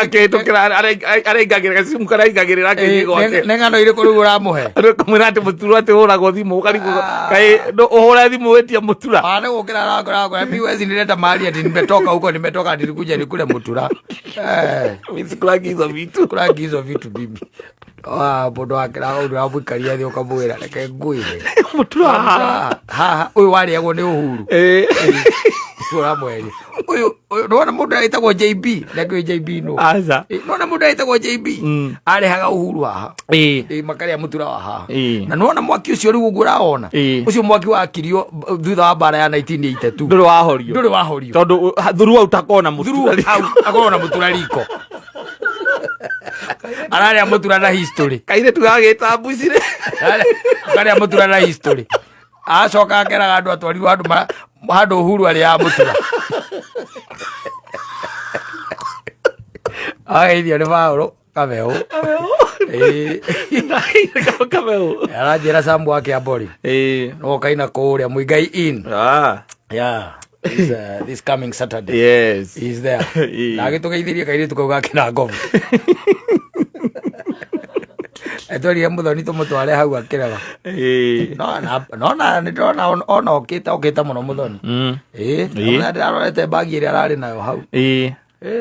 Akĩhĩtũkĩra araingagĩrĩra gacimu karaingagĩrĩra akĩthiĩ gwake. Nĩ ng'ano irĩkũ rĩu ũramũhe? Kamwĩra atĩ mũtura atĩ ũhũragwo thimũ ũkarigwo kaĩ ũhũre thimũ wĩtie mũtura. Ah, nĩ gũkĩra arakora akora mimi wezi nileta mahali ati nimetoka huko nimetoka ati nikuja nikule mutura. Mimi sikulangi hizo vitu. Sikulangi hizo vitu mimi. Wa mũndũ wakĩra ũndũ wamũikaria thĩ ũkamwĩra reke ngwĩre. Mũtura haha. Haha ũyũ warĩagwo nĩ Uhuru. Ũramweria. Ũyũ ũyũ nĩwona mũndũ agĩtagwo JB, ndakĩũĩ JB nũ. Aca. Nĩwona mũndũ agĩtagwo JB arehaga Uhuru haha. Makarĩa mũtura wa haha. Na nĩwona mwaki ũcio rĩu ũguo ũrawona. Ũcio mwaki wakirio thutha wa mbara ya 1982. Ndũrĩ wahorio. Ndũrĩ wahorio. Tondũ thuru hau takona mũtura. Thuru hau akorwo na mũtura riko. Ararĩa mũtura na history. Kairĩtu gagĩta mbucirĩ. Karĩa mũtura na history. Acoka akeraga andũ atwarirwo handũ handũ Uhuru arĩaga mũtura. Ageithio nĩ Paũlũ Kameu. Kameu. Aranjĩra Sam wa Kĩambori. No kaina kũrĩa Muigai Inn. Yeah. This coming Saturday. Yes. He's there. Na agĩtũgeithirie kairĩtu kau gake na ngobu. Etwerire mũthoni tũmũtware hau akĩrega. No na no na nĩ ndĩrona ona okĩte okĩte mũno mũthoni. Ĩĩ. Ndĩrarorete mbagi ĩrĩa ararĩ nayo hau.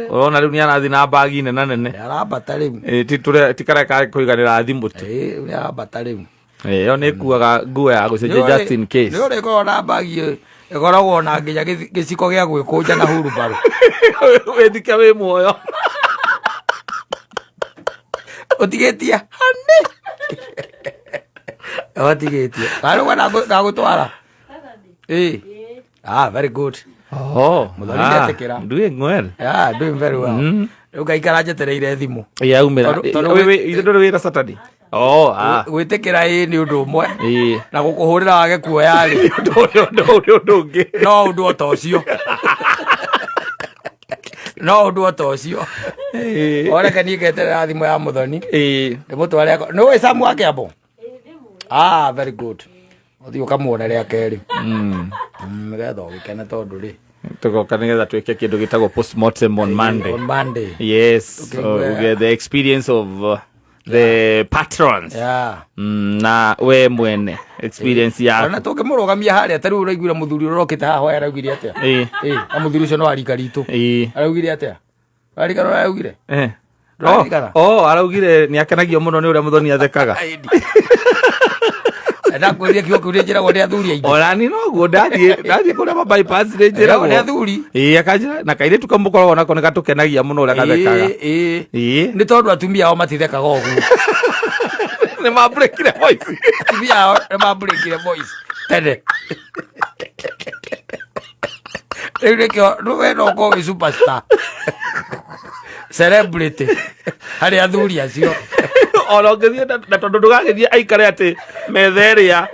Ũrona rĩu nĩ arathiĩ na mbagi nene nene. Nĩ arambata rĩu. Ti karĩa ka kũiganĩra thimũ tu. Ĩĩ, rĩu nĩ arambata rĩu. Ĩyo nĩ ĩkuaga nguo ya gũcenjia just in case. Nĩ ũrĩkoragwo na mbagi ĩyo ĩkoragwo na nginya gĩciko gĩa gwĩkũnja na hurumbarũ. Wĩthike wĩ muoyo. Ũtigĩtie honey. Ũtigĩtie. Karũga ndagũtwara. Ĩĩ. Ah, very good. Oh, Mũthoni ndetĩkĩra. Doing well. Yeah, doing very well. Rĩu ngaikara njetereire thimũ. Yaumĩra. Tondũ Ithe ndũrĩ wĩra Saturday. Oh, ah. Gwĩtĩkĩra ĩĩ nĩ ũndũ ũmwe. Ĩĩ. Na gũkũhũrĩra wage kuoya rĩ. Ũndũ ũngĩ. No ũndũ o ta ũcio. No ũndũ o ta ũcio. Oreke niĩ ngeterera thimũ ya mũthoni. Ndĩmũtware nĩ ũĩ Sam wa Kĩambu? Ah, very good. Ũthiĩ ũkamuone rĩa kerĩ. Nĩgetha ũgĩkene tondũ rĩ. Tũgoka nĩgetha twĩke kĩndũ gĩtagwo postmortem on Monday. On Monday. Yes. So we get the experience of the patrons. Yeah. Na we mwene experience yaku. Ona tũngĩmũrũgamia harĩa ta rĩu ũraiguire mũthuri ũrĩa ũrokĩte haha hoya araugire atĩa? Na mũthuri ũcio no wa rika ritũ. Araugire atĩa? Araririkana ũrĩa araugire? Ndũraririkana? Oh, araugire nĩ akenagio mũno nĩ ũrĩa mũthoni athekaga. Ndakwĩrire kiugo kĩu nĩ njĩragwo nĩ athuri aingĩ. Ona ni noguo ndathiĩ kũrĩa ma bypass nĩ njĩragwo. Nĩ athuri. Ĩĩ, akanjĩra na kairĩtu kamwe mũkoragwo nako nĩ gatũkenagia mũno ũrĩa gathekaga. Ĩĩ. Ĩĩ. Nĩ tondũ atumia ao matithekaga ũguo. Nĩ mambũrĩkire voice. Atumia ao nĩ mambũrĩkire voice tene. Rĩu nĩkĩo we no ũkorwo wĩ superstar. Celebrity harĩ athuri acio. Ona ũngĩthiĩ na tondũ ndũgagĩthiĩ aikare atĩ metha ĩrĩa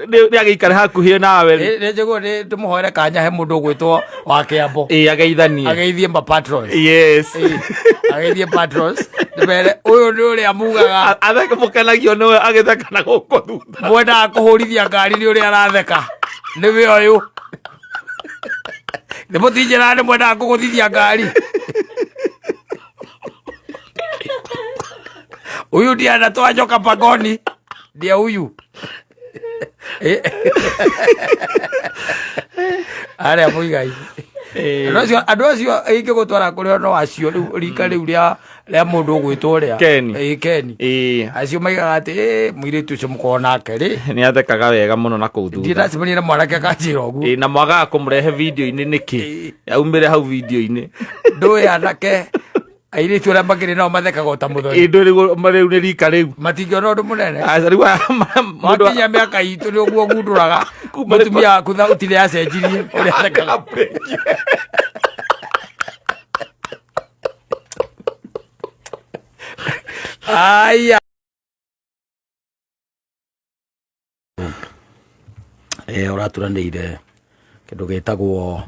nĩ agĩikare hakuhĩ nawe rĩ. Nĩ njiguo nĩ tũmũhoere kanya he mũndũ ũgwĩtwo wa Kĩambo. Ĩĩ, ageithanie. Ageithie ma patrons. Yes. Ĩĩ, ageithie patrons. Ndĩmere ũyũ nĩ ũrĩa mugaga. Atheke mũkenagio nĩwe agĩtheka na gũkũ thutha. Mwendaga kũhũrithia ngari nĩ ũrĩa aratheka. Nĩwe ũyũ. Nĩ mũtinjĩraga nĩ mwendaga kũgũthithia ngari. Huyu ndiye anatoa nyoka pangoni. Ndiye huyu. Arĩa Muigai. Andũ acio ingĩgũtwara kũrĩ no acio rĩu rika rĩu rĩa mũndũ ũgwĩtwo ũrĩa. Ken. Ĩĩ, Ken. Acio maigaga atĩ mũirĩtu ũcio mũkorwo nake rĩ. Nĩ athekaga wega mũno na kũu thutha. Ndirĩ ndacemania na mwanake akanjĩra ũguo. Ĩĩ, na mwagaga kũmũrehe video-inĩ nĩkĩ? Aumĩre hau video-inĩ. Ndũĩ anake airĩtu arĩa makĩrĩ nao mathekaga o ta mũthoni. Ĩĩ, ndũĩ rĩu nĩ rika rĩu. Matingĩona ũndũ mũnene. Aca, rĩu mũndũ Wakinya mĩaka itũ nĩ ũguo ũgundũraga Kuma nĩ mũtumia waku thauti nĩ acenjirie ũrĩa athekaga. Aya. Ũraturanĩire kĩndũ gĩtagwo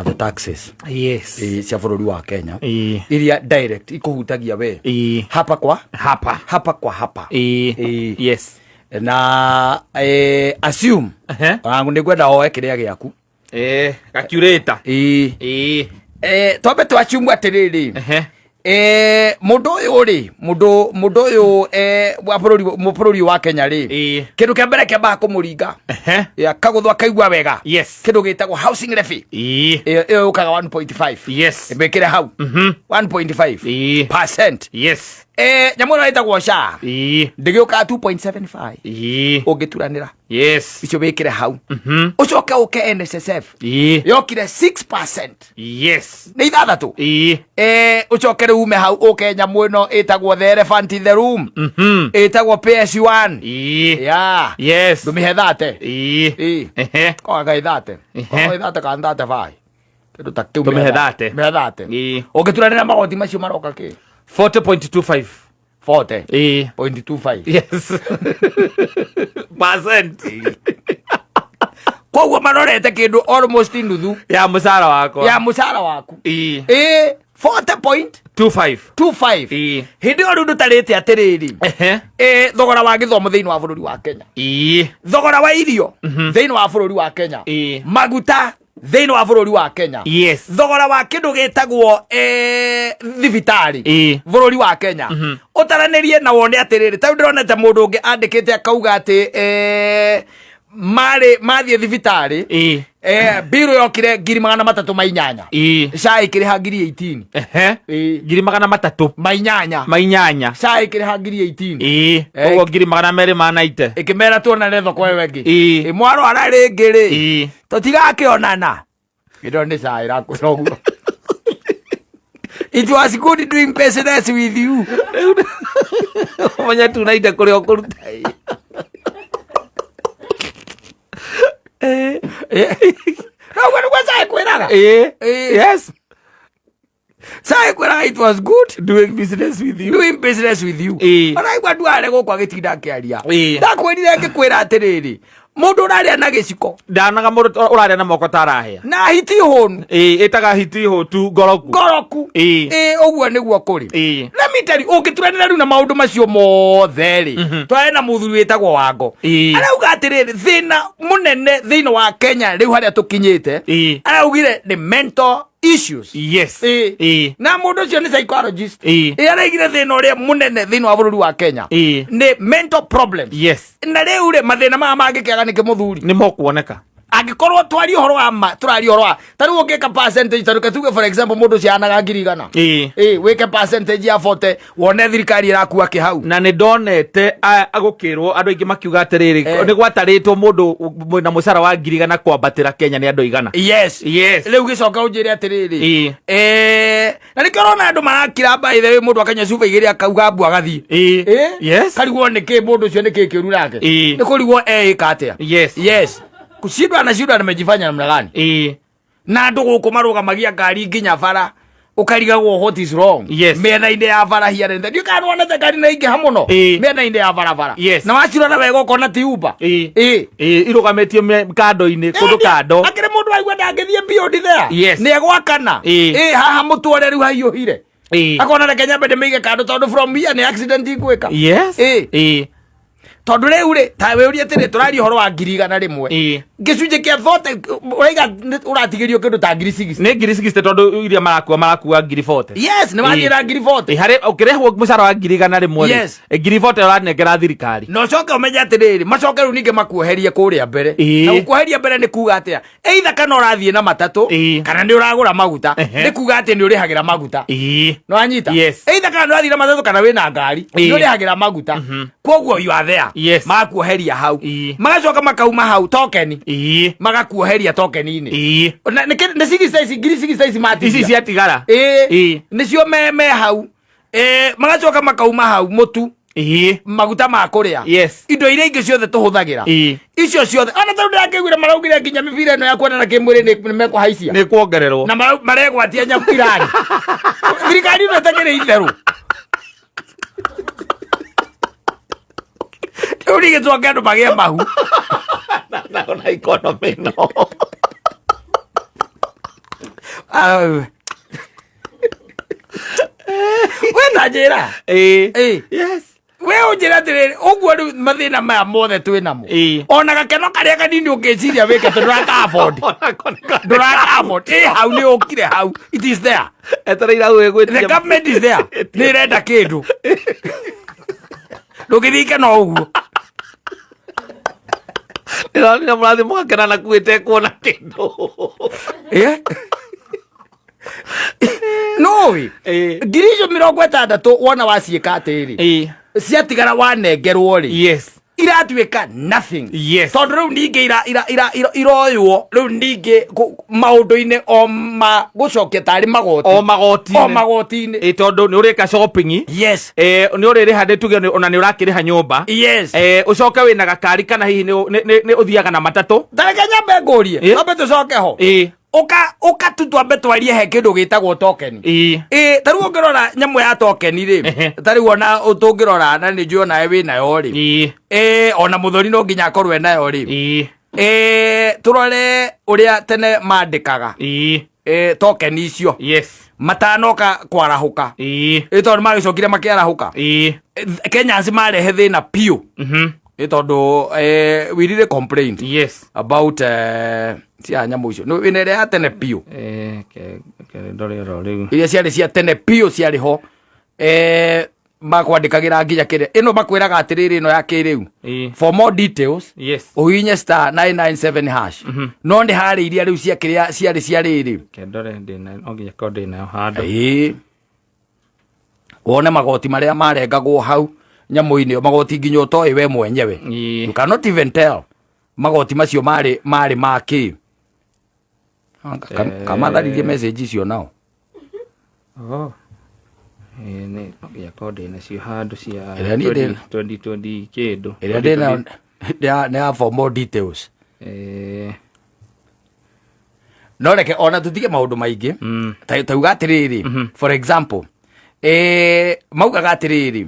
the taxes. Yes. Cia bũrũri wa Kenya. Ĩĩ. Iria direct ikũhutagia we. Ĩĩ. Hapa kwa? Hapa. Hapa kwa hapa. Ĩĩ. Ĩĩ. Yes. Na assume. Ehe. Ona nĩngwenda woe kĩrĩa gĩaku. Gakiurĩta. Ĩĩ. Ĩĩ. Twambe twaciumu atĩrĩrĩ. Ehe. Mũndũ ũyũ rĩ, mũndũ ũyũ, wa bũrũri, bũrũri wa Kenya rĩ. Ĩĩ. Kĩndũ kĩa mbere kĩambaga kũmũringa. Ehe. Ya, kagũthwo akaigua wega. Yes. Kĩndũ gĩtagwo housing levy. Ĩĩ. Ĩyo yũkaga 1.5. Yes. Ĩmĩkĩre hau. 1.5. Ĩĩ. Percent. Yes. Nyamũ ĩno ĩtagwo SHA ndĩgĩũkaga 2.75 ũngĩturanĩra. Icio wĩkĩre hau. Ũcoke ũke NSSF yokire 6%. Nĩ 6. Ũcoke rĩu ume hau ũke nyamũ ĩno ĩtagwo the elephant in the room, ĩtagwo PS1. Ya. Ndũmĩhe 30. Koga 30. Koga 30 kana 35, kĩndũ ta kĩu. Tũmĩhe 30. Mĩhe 30. Ũngĩturanĩra magoti macio maroka kĩ? 40.25. 40 .25. Yes, percent. Koguo marorete kĩndũ almost nuthu ya mũcara wakwa. Ya mũcara waku. 40.25. 25. Hĩndĩ ĩyo rĩu ndũtarĩte atĩrĩrĩ, thogora wa gĩthomo thĩinĩ wa bũrũri wa Kenya, thogora wa irio thĩinĩ wa bũrũri wa Kenya, maguta thĩinĩ wa bũrũri wa Kenya, thogora wa kĩndũ gĩtagwo thibitarĩ bũrũri wa Kenya, ũtaranĩrie na wone atĩrĩrĩ, tarĩu ndĩronete mũndũ ũngĩ andĩkĩte akauga atĩ marĩ mathiĩ thibitarĩ, mbirũ yokire 308,000. SHA ĩkĩrĩha 18,000. 308,000. Ma 8. Ma 8. SHA ĩkĩrĩha 18,000. Koguo 290,000. Ĩkĩmera tuonane thoko ĩyo ĩngĩ. Mwarwara rĩngĩ rĩ, tũtigakĩonana. Ĩno nĩ SHA ĩrakwĩra ũguo. It was good doing business with you. Menya tu naite kũrĩa ũkũruta. No ũguo nĩguo SHA ĩkwĩraga. SHA ĩkwĩraga it was good doing business with you. Doing business with you. Ũraigua nduare gũkũ agĩtinda akĩaria. Ndakwĩrire ngĩkwĩra atĩrĩrĩ, mũndũ ũrarĩa na gĩciko, Ndanaga mũndũ ũrarĩa na moko ta arahĩa. Na hiti hũnu. Ĩtaga hiti hũtu ngoroku. Ngoroku. Ũguo nĩguo kũrĩ. Let me tell you, ũngĩturanĩra rĩu na maũndũ macio mothe rĩ, tware na mũthuri wĩtagwo Wango, arauga atĩrĩrĩ, thĩna mũnene thĩinĩ wa Kenya rĩu harĩa tũkinyĩte, araugire nĩ mental issues. Na mũndũ ũcio nĩ psychologist. Araigire thĩna ũrĩa mũnene thĩinĩ wa bũrũri wa Kenya nĩ mental problems. Na rĩu rĩ, mathĩna maya mangĩkĩaga nĩkĩ, mũthuri? Nĩ mokuoneka. Angĩkorwo twarie ũhoro wa ma, tũraria ũhoro wa ta rĩu ũngĩka percentage, ta reke tuge for example mũndũ ũcio anaga 100,000, wĩke percentage ya 40, wone thirikari ĩrakua kĩ hau. Na nĩ ndonete gũkĩrwo andũ aingĩ makiuga atĩrĩrĩ, nĩ gwatarĩtwo mũndũ na mũcara wa 100,000 kwambatĩra Kenya nĩ andũ 100. Rĩu gĩcoka ũnjĩre atĩrĩrĩ, na nĩkĩo ũrona andũ marakira by the way, mũndũ akanyua cuba 2 akauga mbu agathiĩ. Karigwo nĩ kĩ mũndũ ũcio, nĩ kĩ kĩũru nake? Nĩ kũrigwo eĩka atĩa. Yes, kushindwa anashindwa, nimejifanya namna gani? Na andũ gũkũ marũgamagia ngari nginya bara, ũkarigagwo what is wrong. Mĩena-inĩ ya bara here and there, ndiũ kana nĩwonete ngari na ingĩha mũno mĩena-inĩ ya barabara. Na wacirora wega ũkona ti Uber. Irũgamĩtio kando-inĩ, kũndũ kando. Akĩrĩ mũndũ waigua ndangĩthiĩ beyond there. Nĩ egwakana. Haha mũtware rĩu haiyũhire. Akona reke nyambe ndĩmĩige kando, tondũ from here nĩ accident igwĩka. Tondũ rĩu rĩ, ta wĩũrie atĩrĩ, tũraria ũhoro wa 100,000, gĩcunjĩ kĩa 40 ũraiga ũratigĩrio kĩndũ ta 60,000. Nĩ 60,000, tondũ iria marakua 40,000. Yes, nĩ wathiĩ na 40,000. Harĩ ũkĩrĩhwo mũcara wa 100,000 rĩ, 40,000 ũranengera thirikari. Na ũcoke ũmenye atĩrĩrĩ, macoke rĩu ningĩ makuoherie kũrĩa mbere. Na gũkuoheria mbere nĩ kuga atĩa? Either kana ũrathiĩ na matatũ, kana nĩ ũragũra maguta. Nĩ kuga atĩ nĩ ũrĩhagĩra maguta. Nĩ wanyita? Yes. Either kana nĩ ũrathiĩ na matatũ kana wĩna ngari, nĩ ũrĩhagĩra maguta. Koguo you are there. Magakuoheria hau. Magacoka makauma hau token, magakuoheria token-inĩ. Na nĩ 60 ici, 60,000 ici matigia. Ici ciatigara. Nĩcio me hau. Magacoka makauma hau mũtu, maguta ma kũrĩa, indo iria ingĩ ciothe tũhũthagĩra, icio ciothe. Ona tondũ ndĩrakĩiguire maraugire nginya mĩbira ĩno ya kuonana kĩmwĩrĩ nĩ mekũhaicia. Nĩ kuongererwo. Na maregwatia nyamũ irani. Thirikari ĩno ĩtakĩrĩ itherũ. Rĩu ningĩ andũ magĩe mahu. Na economy no. Ah. We ta njĩra. We ũnjĩre atĩrĩrĩ, ũguo rĩu mathĩna maya mothe twĩ namo, ona gakeno karĩa kanini ũngĩciria wĩke tondũ ndũraka afford, ndũraka afford, ĩ hau nĩ ũkire hau, it is there. Etereire hau. The ĩgwĩtia. Government is there, nĩ ĩrenda kĩndũ, ndũngĩthiĩ ikeno ũguo. Ndĩronire mũrathi mwakena na kuĩte kuona kĩndũ. Nũĩ Ĩĩ. 60,000 wona waciĩka atĩrĩ, ciatigara wanengerwo rĩ, iratuĩka nothing. Tondũ rĩu ningĩ iroywo rĩu ningĩ maũndũ-inĩ o ma gũcokia tarĩ magoti. O magoti. O magoti-inĩ. Ĩ, tondũ nĩ ũrĩka shopping. Nĩ ũrĩrĩha, nĩ tuge ona nĩ ũrakĩrĩha nyũmba. Ũcoke wĩna gakari kana hihi nĩ ũthiaga na matatũ. Tareke nyambe ngũrie. Twambe tũcoke ho. Ũka ũka tu twambe twarie he kĩndũ gĩtagwo token. Ĩ, ta rĩu ũngĩrora nyamũ ya token rĩ, ta rĩu ona tũngĩrora na nĩ njũĩ onawe wĩ nayo rĩ, ĩ, ona mũthoni no nginya akorwo enayo rĩ. Ĩ, tũrore ũrĩa tene mandĩkaga. Ĩ, token icio matanoka kwarahũka. Ĩ, tondũ magĩcokire makĩarahũka. Ĩ, Kenyans marehe thĩna biũ. Ĩ, tondũ we really complained about cia nyamũ icio. Nĩ wĩna ĩrĩa ya tene biũ. Ke ndore oro rĩu. Iria ciarĩ cia tene biũ ciarĩ ho, makwandĩkagĩra nginya kĩrĩa ĩno makwĩraga atĩrĩrĩ, ĩno ya kĩrĩu, for more details ũhihinye *997#. No nĩ harĩ iria rĩu cia kĩrĩa ciarĩ cia rĩrĩ. Ke ndore ndĩna no nginya korwo ndĩnayo handũ. Ĩĩ, wone magoti marĩa marengagwo hau nyamũ-inĩ ĩyo, magoti nginya ũtoĩ we mwenyewe. You cannot even tell magoti macio marĩ ma kĩ. Kamatharirie message icio nao. Oh. Nĩ no nginya korwo ndĩnacio handũ cia Ĩrĩa niĩ 2020 kĩndũ. Ĩrĩa ndĩnayo nĩ ya for more details. No reke ona tutige maũndũ maingĩ. Tauga atĩrĩrĩ, for example, maugaga atĩrĩrĩ,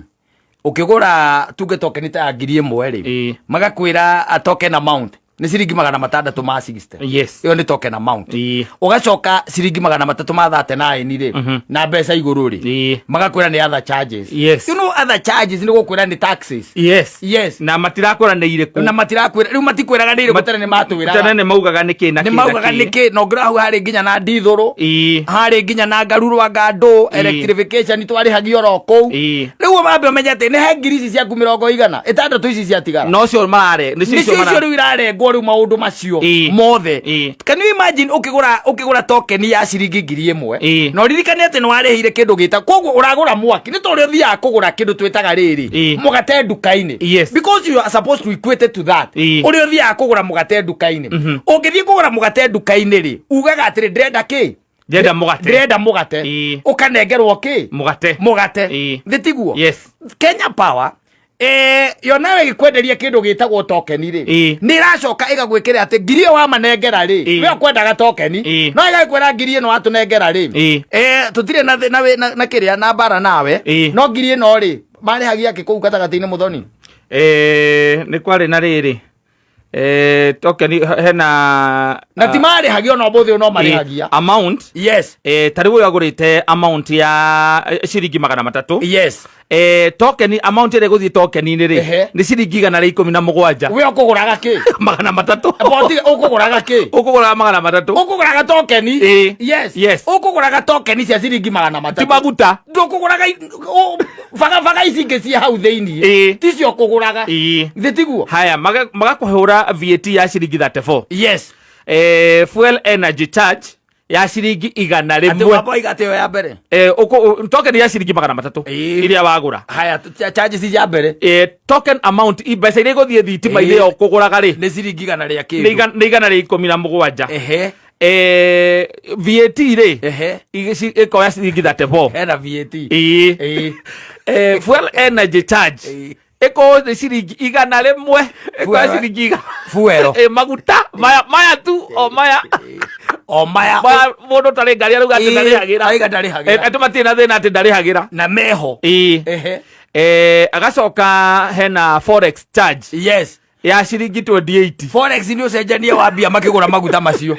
ũkĩgũra tuge token ta ya 1000 rĩ, magakwĩra a token amount nĩ ciringi 660. Ĩyo nĩ token amount. Ũgacoka ciringi 339 rĩ, na mbeca igũrũ rĩ, magakwĩra nĩ other charges. You know, other charges nĩ gũkwĩra nĩ taxes. Na matirakwĩra nĩ irĩkũ. Na matirakwĩra rĩu, matikwĩraga nĩ irĩkũ. Tene nĩ matwĩraga. Tene nĩ maugaga nĩ kĩ na Nĩ kĩ na maugaga kĩ. nĩ kĩ, na ũngĩrora hau harĩ nginya na ndithũrũ, harĩ nginya na ngarurwa ngandũ, electrification twarĩhagia oro kũu. Rĩu wambe ũmenye atĩ nĩ he ngiri ici ciaku 60 ici ciatigara. No cio marare nĩcio nĩcio icio icio mara rĩu irarengwo rĩu maũndũ macio mothe. Can you imagine ũkĩgũra token ya ciringi 1000, na ũririkane atĩ nĩ warĩhĩire kĩndũ gĩta koguo ũragũra mwaki, nĩ ta ũrĩa ũthiaga kũgũra kĩndũ twĩtaga rĩrĩ, mũgate nduka-inĩ. Because you are supposed to equate it to that. Ũrĩa ũthiaga kũgũra mũgate nduka-inĩ, ũngĩthiĩ kũgũra mũgate nduka-inĩ rĩ, ugaga atĩrĩ, ndĩrenda kĩ? Ndĩrenda mũgate. Ndĩrenda mũgate. Ũkanengerwo kĩ? Mũgate. Mũgate. Thĩ tiguo? Yes. Kenya Power, yo nawe ĩgĩkwenderia kĩndũ gĩtagwo token rĩ, nĩ ĩracoka ĩgagwĩkĩra atĩ ngiri ĩyo wamanengera rĩ, we ũkwendaga token, no ĩgagĩkwĩra ngiri ĩno watũnengera rĩ, tũtirĩ na, na, na, na kĩrĩa na mbara nawe. No ngiri ĩno rĩ, marĩhagia kĩ kũu gatagatĩ-inĩ, mũthoni? Nĩ kwarĩ na rĩrĩ, token hena Na ti marĩhagia ona ũmũthĩ ũyũ no marĩhagia. Amount. Ta rĩu ũyũ agũrĩte amount ya ciringi 300. Token amount ĩrĩa ĩgũthiĩ token-inĩ rĩ, nĩ ciringi 117. We ũkũgũraga kĩ? 300. Boti ũkũgũraga kĩ? Ũkũgũraga 300. Ũkũgũraga token. Yes. Ũkũgũraga token cia ciringi magana Ti matatũ. Maguta. Ndũkũgũraga bagabaga ici ingĩ cia hau thĩiniĩ. Ticio ũkũgũraga. Thĩ tiguo? Haya, magakũhũra VAT ya ciringi 34. Fuel energy charge ya ciringi igana Atĩ rĩmwe. Wamba iga atĩ ĩyo ya mbere. Token ya ciringi 300 iria wagũra. Haya, charges cia mbere. Token amount, mbeca iria igũthiĩ thitima iria ũkũgũraga rĩ, nĩ ciringi igana rĩa nĩ kĩndũ. Nĩ 117. VAT rĩ, ĩkoya ciringi 34. Hena VAT. Fuel energy charge ĩkorwo nĩ ciringi 100, ĩkoya Fuel. ciringi igana. Fuel. Maguta maya, maya tu, o maya. O maya. Maya mũndũ ũtarĩ ngari arauga atĩ ndarĩhagĩra. Arauga ndarĩhagĩra. Andũ matirĩ na thĩna atĩ ndarĩhagĩra. Na meho. Agacoka hena forex charge ya ciringi 28. Forex nĩ ũcenjania wa mbia makĩgũra maguta macio.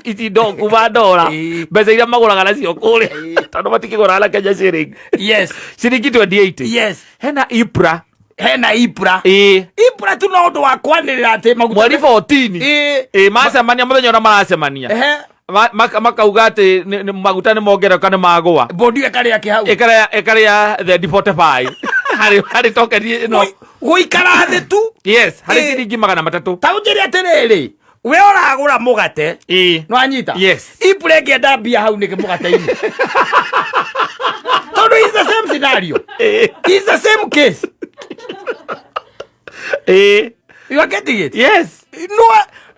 Ici ndo kuma ndora, mbeca iria magũraga nacio kũrĩa, tondũ matikĩgũraga na Kenya shilling. Ciringi 28. Hena IPRA. Hena IPRA. IPRA tu no ũndũ wa kwanĩrĩra atĩ maguta Mweri 14. Macemania mũthenya ũrĩa maracemania, makauga atĩ maguta nĩ mongerereka, nĩ magũa. Bodi ĩkarĩa kĩ hau? Ĩkarĩa thendi 45 harĩ token ĩno. Gũikara thĩ tu. Yes, harĩ ciringi 300. Ta ũnjĩre atĩrĩrĩ, We ũragũra mũgate. Nĩwanyita? Yes. Ipura ĩngĩenda mbia hau nĩkĩ mũgate-inĩ? Tondũ it's the same scenario. It's the same case. You are getting it? Yes. No,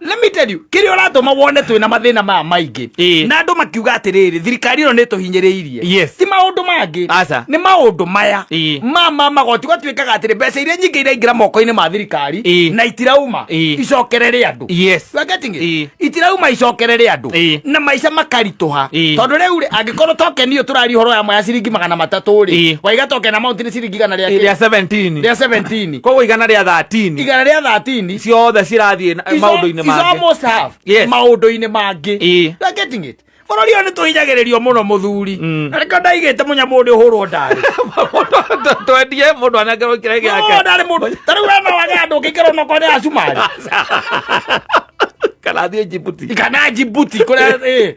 let me tell you, kĩrĩa ũratũma wone twĩna mathĩna maya maingĩ. Na andũ makiuga atĩrĩrĩ, thirikari ĩno nĩ ĩtũhinyĩrĩirie. Ti maũndũ mangĩ. Aca. Nĩ maũndũ maya. Ma magoti gwatuĩkaga atĩrĩ, mbeca iria nyingĩ iraingĩra moko-inĩ ma thirikari na itirauma icokerere andũ. You are getting it? Itirauma icokerere andũ. Na maica makaritũha. Tondũ rĩu rĩ, angĩkorwo token ĩyo tũraria ũhoro ya ya ciringi 300 rĩ, waiga token amount nĩ ciringi igana rĩa Rĩa 17. Rĩa 17. Koguo igana rĩa 13. Igana rĩa 13. Ciothe cirathiĩ maũndũ-inĩ Is mangĩ. almost half. Maũndũ-inĩ mangĩ. You are getting it? Bũrũri ũyũ nĩ tũhinyagĩrĩrio mũno mũthuri. Na nĩkĩo ndaigĩte mũnyamũ ũrĩa ũhũrwo ndarĩ. Twendie mũndũ anengerwo kĩrĩa gĩake. Ũhũrwo ndarĩ mũndũ. Ta rĩu we no wage andũ ũngĩikara onokorwo nĩ Acumarĩ. Kana athiĩ Djibouti. Kana Djibouti kũrĩa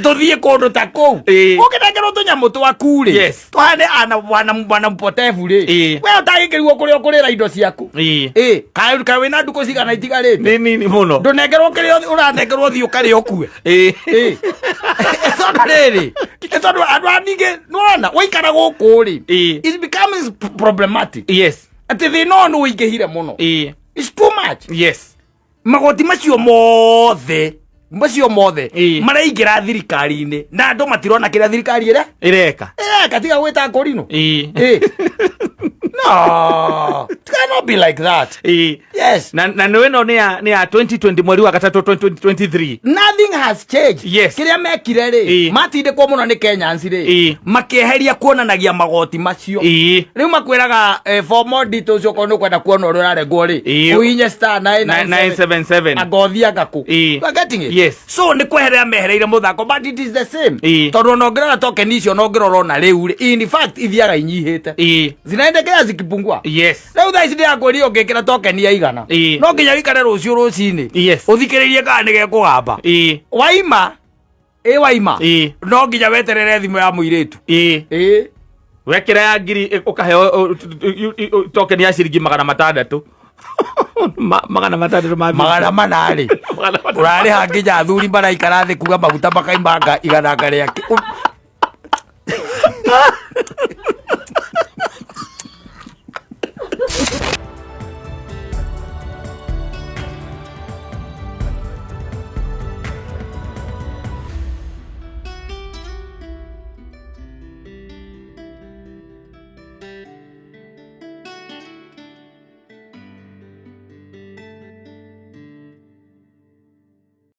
tũthiĩ kũndũ ta kũu. Ũngĩnengerwo tũnyamũ twaku rĩ, tũhane ana wana mwana mpotevu rĩ, we ũtangĩkĩrigwo kũrĩa ũkũrĩra indo ciaku. Kaĩ kaĩ wĩna ndukũ cigana itigarĩte? Nĩ nini mũno. Ndũnengerwo kĩrĩa ũranengerwo thiĩ ũkarĩa ũkue. Tondũ rĩrĩ, nĩ tondũ andũ a ningĩ nĩwona waikara gũkũ rĩ, it becomes problematic. Atĩ thĩna ũyũ nĩ ũingĩhire mũno. It's too much. Magoti macio mothe, macio mothe maraingĩra thirikari-inĩ na andũ matirona kĩrĩa thirikari ĩrĩa Ĩreka. Ĩreka tiga gwĩta kũrinũ. No, it cannot be like that. Yes. Na nĩ ĩno nĩ ya 2020 mweri wa gatatũ 2023. Nothing has changed. Kĩrĩa mekire rĩ, matindĩkwo mũno nĩ Kenyans rĩ, makĩeheria kuonanagia magoti macio. Rĩu makwĩraga for more details okorwo nĩ ũkwenda kuona ũrĩa ũrarengwo rĩ, ũhihinye star 997 977. Anga ũthianga kũ. You are getting it? Yes. So nĩ kweherera mehereire mũthako, but it is the same. Tondũ ona ũngĩrora token icio, ona ũngĩrora ona rĩu rĩ, in fact ithiaga inyihĩte. Zinaendelea zikipungua. Rĩu thaa ici ndĩrakwĩria ũngĩkĩra token ya 100, no nginya wĩikare rũciũ rũcinĩ ũthikĩrĩrie kana nĩ gekũgamba. Waima ĩ waima, no nginya weterere thimũ ya mũirĩtu. Wekĩra ya 1000 ũkaheo token ya ciringi 600. 600 ma 400 rĩ, 400. Ũrarĩha nginya athuri maraikara thĩ kuga maguta makaimanga igananga rĩake.